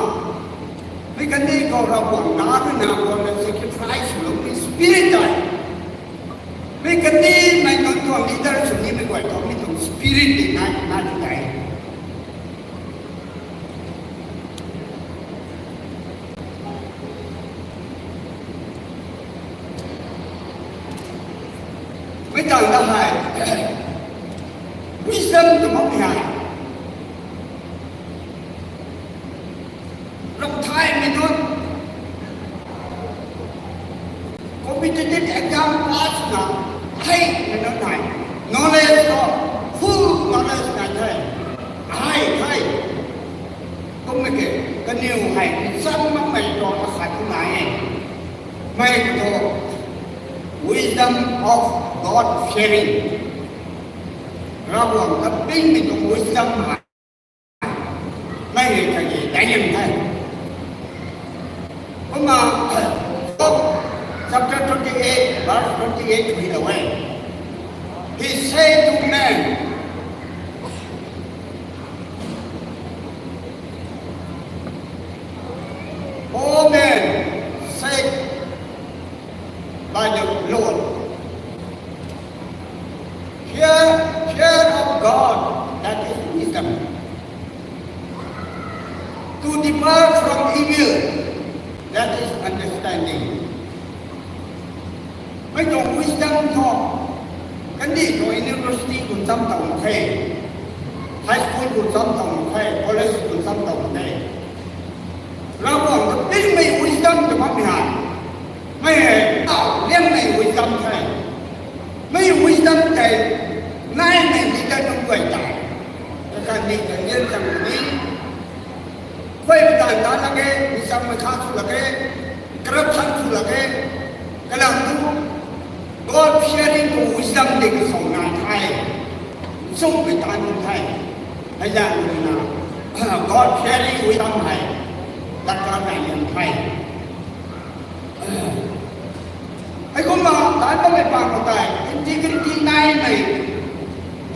Mi kandih khou Ravguangc na rui na guangna sacrifice swloumei spirit tei. Mi kandih mei nunc tuang leader sw nimei guay khou mi tuang spirit tei nai, nai tei. Mi tangv ta hei, wisdom tw makmei hei. Ram thaymei nunc, competitive exam pass na, hei, mei nunc nai, knowledge khou, full knowledge nai the, hei, hei. Kummei ke, kaniw hei, nchan makmei tuang akhat tu nai e. Mei tu, wisdom of God fearing. Ravguangc ta pingmei tuang wisdom hei. Mei hei kage, Daniel the. Kumna, Job chapter twenty-eight, verse twenty-eight tw hei lou e. He said to man, O man, said by the Lord, fear, fear of God, that is wisdom. To depart from evil, that is understanding. Mei tuang wisdom thu, kandih tuang university khou cham tow mak khe, high school khou cham tow mak khe, college khou cham tow mak khe. Ravguangc ta pingmei wisdom tw makmei hei. Mei hei, tau liangmei wisdom the. Mei wisdom tei, naimei leader nunc guay tei, kakan ni ta lian chang ni. Khuay patan ta lak e, mi changmei kha sw lak e, corruption sw lak e, kalam tu, God fearing tuang wisdom tei kasau nai the. Nchumhmei tan nunc the. Hei zaeng rui na, God fearing wisdom hei darkar nai liang the. Heikumna tan bammei pang khou tei integrity naimei,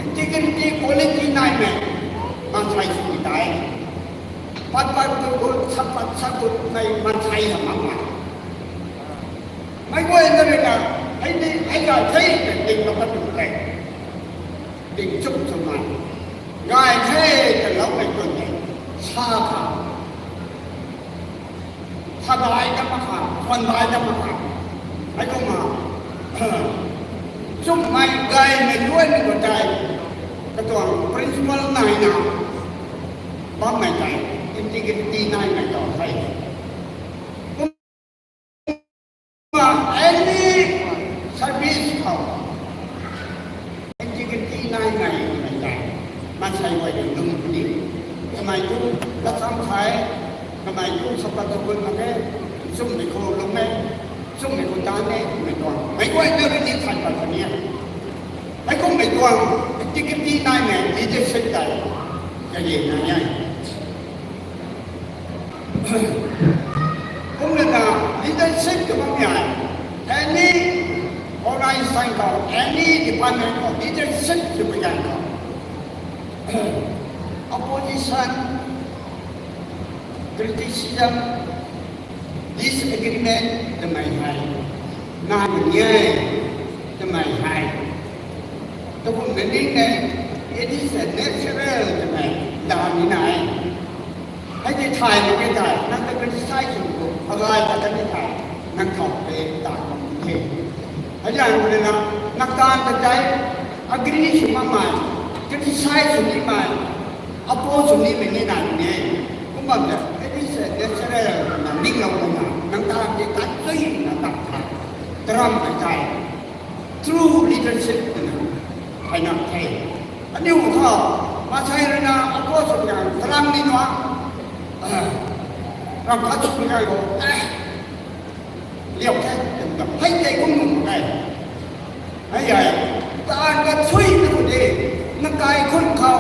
integrity quality naimei maansei sw tei, pat pat tu gut, sat pat sat gutmei maansei ha makmei. Meic guayna rui na, hei ni, hei gay the, tei ding mak ka tu tei, ding chum chum mei. Gay the, ta loumei tun tei, sa kha, sa gay ta mak kha, khwan gay ta mak kha. Heikumna, chumhmei gaymei luaimei khou tei, katuang principle naina bammei tei, integrity naimei tuang the. Kumna any service khou integrity naimei twmei tei, maansei guay rui lung puni. Kamei tu lat cham the, kamei tu sa pat tu gut mak e, nchumhmei khou lung e, nchumhmei khou tan e twmei tuang, meic guayna rui ni thay pat puni e. Heikummei tuang integrity naimei leadership tei kage nai e. Kumna ta leadership tw bammei hei, any organization khou, any department khou leadership tw pui ganv khou, opposition, criticism, disagreement twmei hei nai mak e twmei hei, tukumna ning e, it is a natural twmei dan ni nai. Hei tei thay mak ge tei, nang ta criticize sw khou, agay ta kani thei, nang thow tei ta mak the. Hei zaeng rui na, nang taanv ta tei, agree sw makmei, criticize sw nimei, oppose sw nimei ni nai e. Kum bam ta, it is a natural na ninglou kumna, nang taanv tei tat chuina tat the. Taram tei tei, true leadership twna thayna the. Aniu khou, maansei rui na oppose sw kan, taram ni nua, ram khat sw kan khou, liau the, twna hei tei kum nung mak e. Hei hei, taanv khat sui na khou de, nang kai khun khou,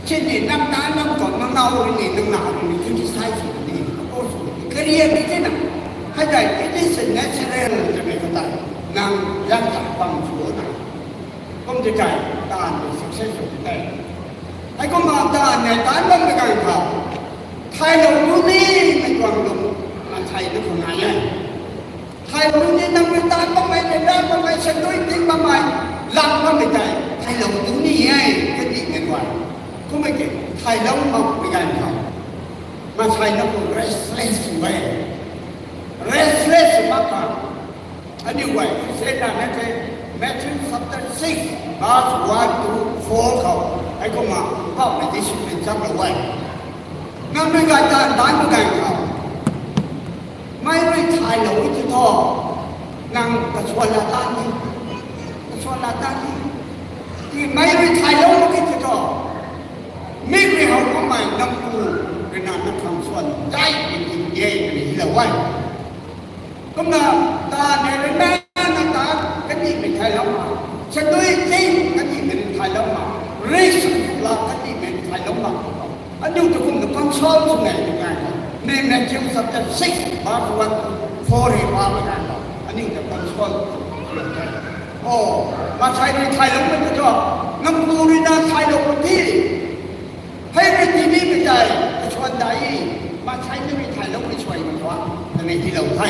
sini nang taanv lam khou, nang naw rui ni, nang naw rui ni, criticize sw ni, oppose sw ni, career ni tina. Hei tei, it is a natural twmei khou tei, nang zan ta bam sw na. Kum tei tei, taanv tei success sw tei. Heikumna taanv hei, taanv bammei ganv khou, thaylou tu ni, mei tuang lung Thay lu ni nang mei tan bammei, mei dan bammei, sandui ting bammei, lak bammei tei thaylou tu ni e, kandihmei guay. Kummei ki, thaylou makpui ganv khou, maansei na khou restless sw e. Restless sw mak khang, aniu guay Christian na na the, Matthew chapter six, verse one to four khou, hei kumna, Poubauhmei Jisu rui cham lou e. Nang rui gay ta, dan tu ganv khou, meic rui thaylou e ti thu, nang kasuan la tan ni, kasuan la tan ni. Ti meic rui thaylou mak e ti thu, mi rui how kummei nang pu rui na nang khang suan dai ti ti e, ti hylou e. Kumna, ta ne rui na, na ta, kandihmei thaylou mak. Sandui ting, kandihmei thaylou mak. Ri sw la, kandihmei thaylou mak. Aniu tu kumna console sw nei ni nai. Ni Matthew chapter six, verse one to four hei pa mei ganv khou, aniu ta console sw nei. O, maansei rui thaylou mak tu thu, nang pu rui na thaylou mak ti. Hei rui ti nimei tei, kasuan dai, maansei na rui thaylou ni suai mak tuang, na ni hylou the.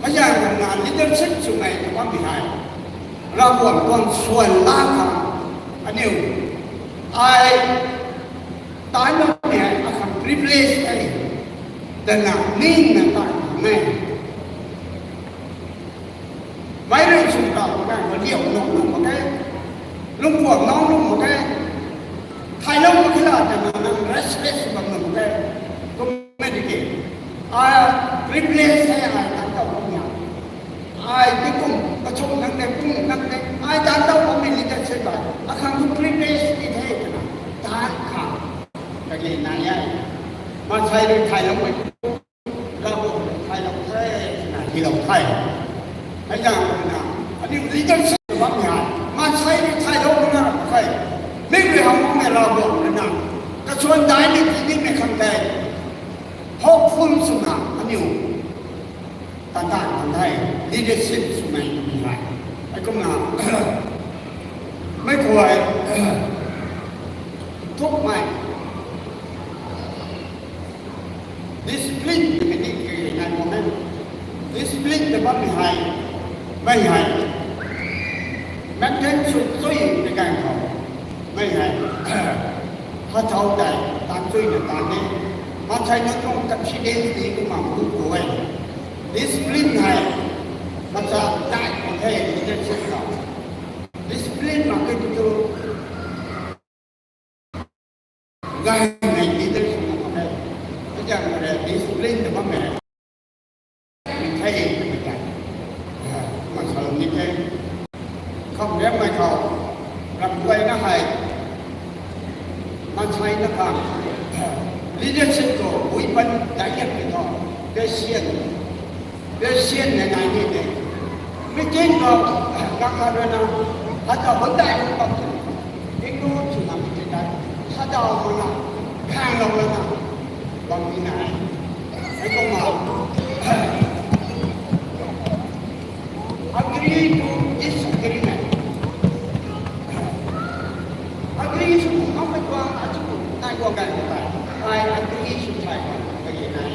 Hei zaeng kumna leadership swmei ta bammei hei, Ravguangc tuang suan la khang, aniu, ai, tan bammei hei akhang privilege the, twna ningna tan khang e. Meic rui sw ta mak khe, maliu nung nung mak khe, lungpuak nung nung mak khe, thaylou mak khe la twna nang restless bam nung mak khe. Kummei tiki, ai privilege the, ai tan tow bam na. Ai ti kum kachuk nang de, kum nang de, ai tan tow bammei leadership tei, akhang tu privilege ti the twna, tan khang, kage nai e. Maansei rui thaylou mak Ravguangc thaylou the, na hylou the. Hei zaeng kumna, aniu leadership bammei hei, maansei rui thaylou mak na the. Mi rui how makmei Ravguangc rui na, kasuan dai ni ti nimei khang tei, hopeful swna aniu, tan tan kan the, leadership swmei ni hei. Hei kumna, meic guay, thukmei, discipline twmei ni kage nai mak e. Discipline ta bammei hei, mei hei, maintain sw chuimei ganv khou, mei hei, hathow tei tan chuina tan e. Maansei nunc tuang confidence ni kumna hu pu e. Discipline hei, macha dai mak the leadership khou. Discipline mak khe tu, gaymei leadership mak the. Hei zaeng kumna discipline ta bammei, the, twmei tei, masalou ni the. Kham riammei khou, ramh guayna hei, maansei na khang, leadership khou weapon daic liammei thu, patient, patient na nai ni de. Meeting khou, kaka rui na, hata hun dai hun bam tu, ignore swna meeting dai, hata mak na, khanglou lana, bam ni nai. Hei kumna, agree to disagreement. Agree sw makmei tuang, achu nai guang ganv khou tei, ai agree sw thay khang kage nai.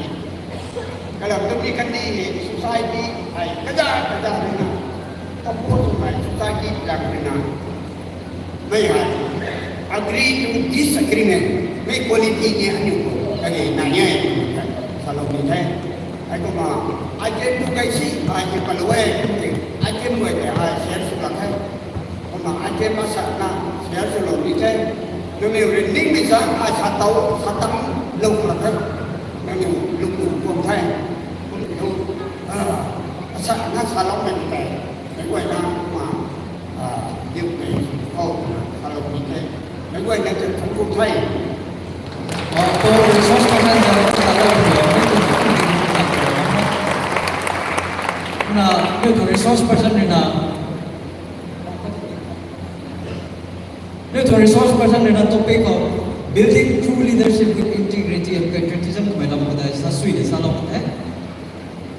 Kalam tu mi kandih hei society hei kaza kaza rui na, kapu swmei society lam rui na, mei hei, agree to disagreement, mei quality ni aniu khou kage nai e, salou ni the. Hei kumna, item tu kai si, ai ki palou e, kum ti, item guay tei ai share sw lak khe. Kumna item masa na share swlou ni the. Nangniw rui ningmei zaeng ai sa tow, sa tang lou lak khe. Nangniw lungning tuang the. Kum tu, asa na saloumei tei, meic guayna kumna, diukmei khou kumna salou ni the. Meic guayna ta thuanc ku the. Resource person ta, na, aniu tuang resource person rui na, aniu tuang resource person rui na topic khou, Building True Leadership with Integrity and Patriotism twmei lam khou tei sa sui de salou the.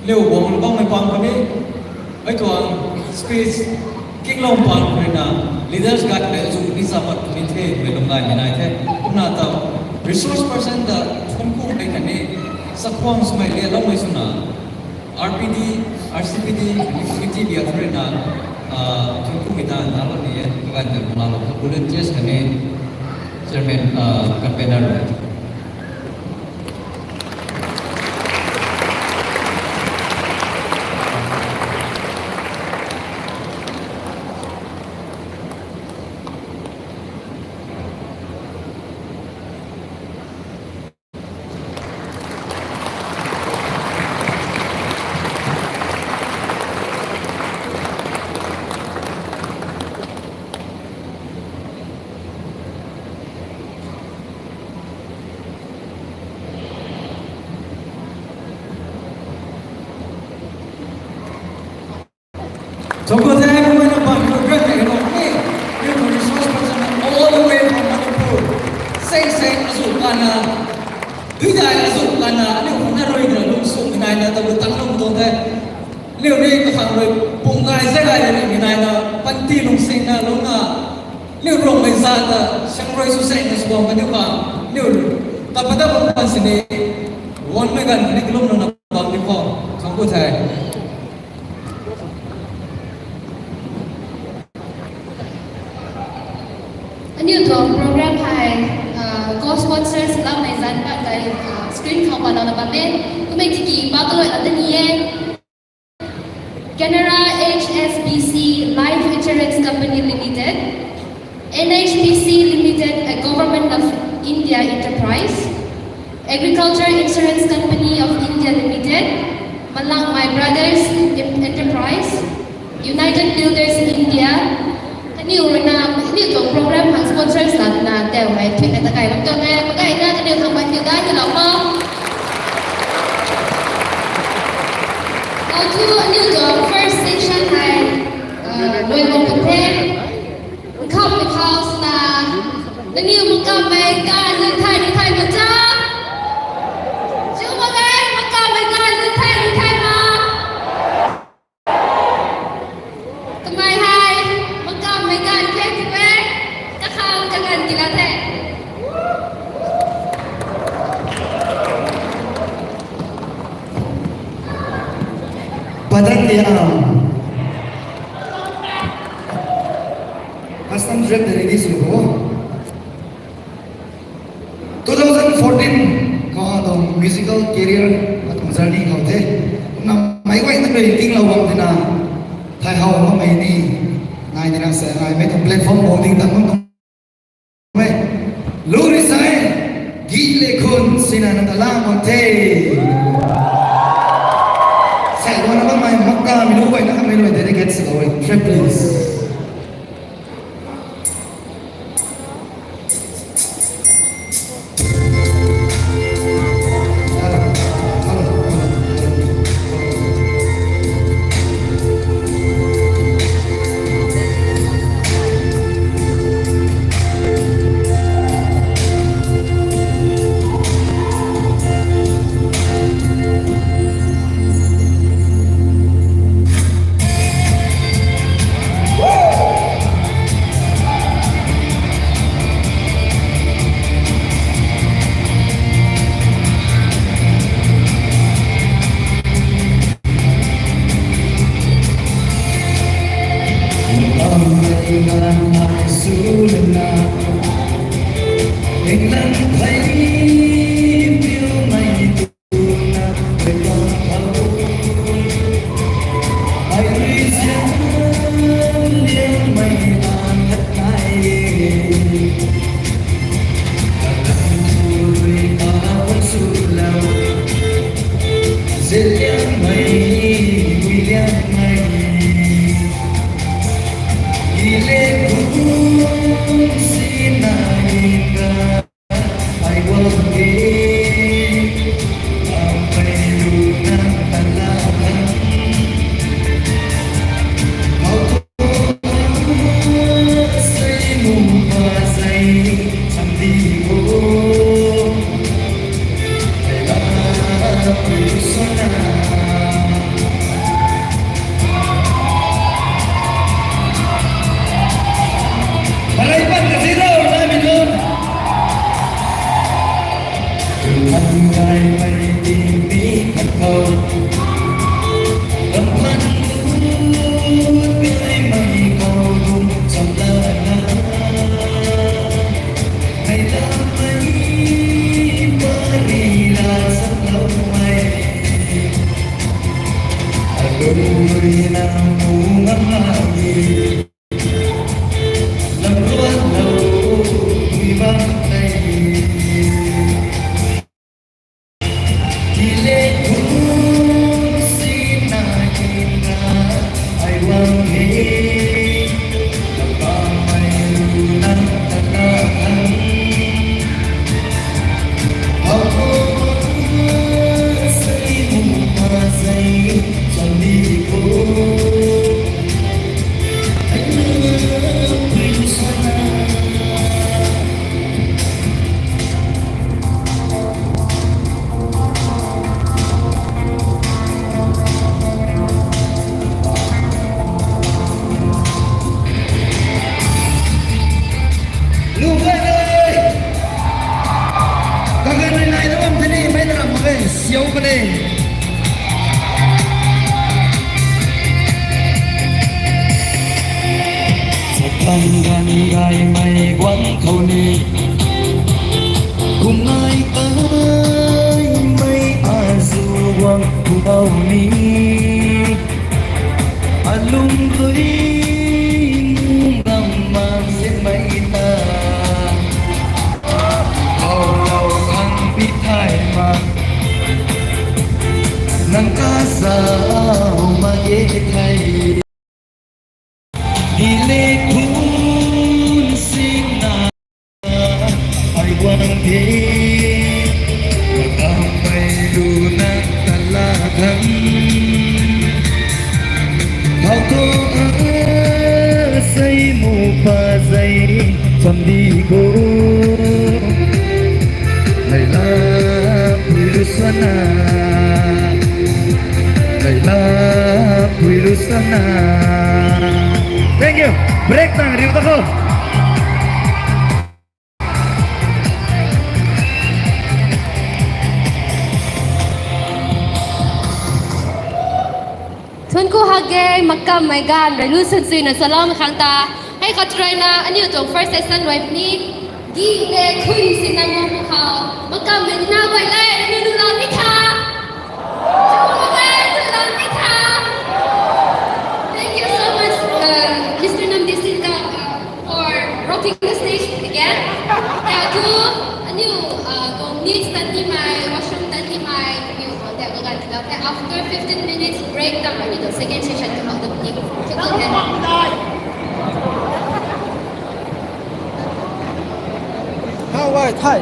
Liu guang bammei pang khou ni, mei tuang speech kinglou pang khou rui na, leaders guay tei azu ni sa pat ni the, mei lum gaymei nai the. Kumna ta resource person ta thuanc ku mei khatni, chakhwang swmei lialoumei swna, R P D, R C P D committee bia thurina, ah, thun kumita na lo ni e, kagan de mala lo, bullet chest kane, chairman, ah, convener. Thangc ku the, kumna bam khou khat ni, aniu tuang resource person all the way from Manipur. Seng seng azu kana, dui dai azu kana, aniu khang na rui na lung sung naina, tabu tang lung tuang the. Aniu ni kakhang rui pung gay zay gay ni naina, panty lung sing na lung na, aniu Ruangmei zat ta, sang rui su seng na sw bam aniu khang, aniu, tapada bam pan sini, won mei gan ni kalum lung na bam ni khou, thangc ku the. Aniu tuang program hei, ah, co-sponsors lam nei zan pat tei, ah, screen khou pat lou na bam e. Kumei tiki pa kaloi la tani e. Canara H S B C Life Insurance Company Limited, N H P C Limited, a Government of India enterprise, Agriculture Insurance Company of India Limited, Malangmai Brothers Enterprise, United Builders India, kaniw rui na, kaniw tuang program khang sponsors lana tau hei thuina takai bam tuang e, makai na kaniw khang ban kiu dai ni lou khou. Now, thu aniu tuang first session hei, uh, lui bam the. Nkham ni khou swna, nangniw makammei ganv ni thay ni thay ma cha? Chiu mak ge, makammei ganv ni thay ni thay ma? Kamei hei, makammei ganv the tw e, kakhang kaganv tila the. Padat liang. Custom dress de ready sw ho. Two thousand fourteen khou atuang musical career, atuang journey khou the. Kumna meic guay ta rui tinglou bam tina, thay how bammei ni nai tina sa nai mei tuang platform bou ding tan bam tuang mei. Lu ri sai, gi le khun sina na ta lang bam the. Sai wana bammei makka mi lu guay na kamei rui dedicate sa lou e. Clap, please. Ang gan gaymei guang khou ni, kum nai taimei azu guang khou ni, alung rui mung gam mang sinmei ta, khou lou khang bi thay ma, nang ka sa ma e thei. Hile khun singna ai guang the, makamei lu nang tala khang. Khou thu a sei mu pa zei cham di khou. Laila pui lu sana, laila pui lu sana. Thank you. Break tang riu ta khou. Thuancku hak ge, makamei ganv rui lu swn suina salou khang ta. Hei khat rui na aniu tuang first session rui ni. Gi le khun singna guang khou, makamei na guay le, aniu lu lou ni tha. Chumak e, lu lou ni tha. Thank you so much, uh, Mister Namdi Singka, uh, for rocking the stage again. Thank you. Aniu, uh, go needs tan ni mai, washroom tan ni mai, aniu go tei go gan tila. After fifteen minutes break, tang aniu go second session khou how the ni. How are thai?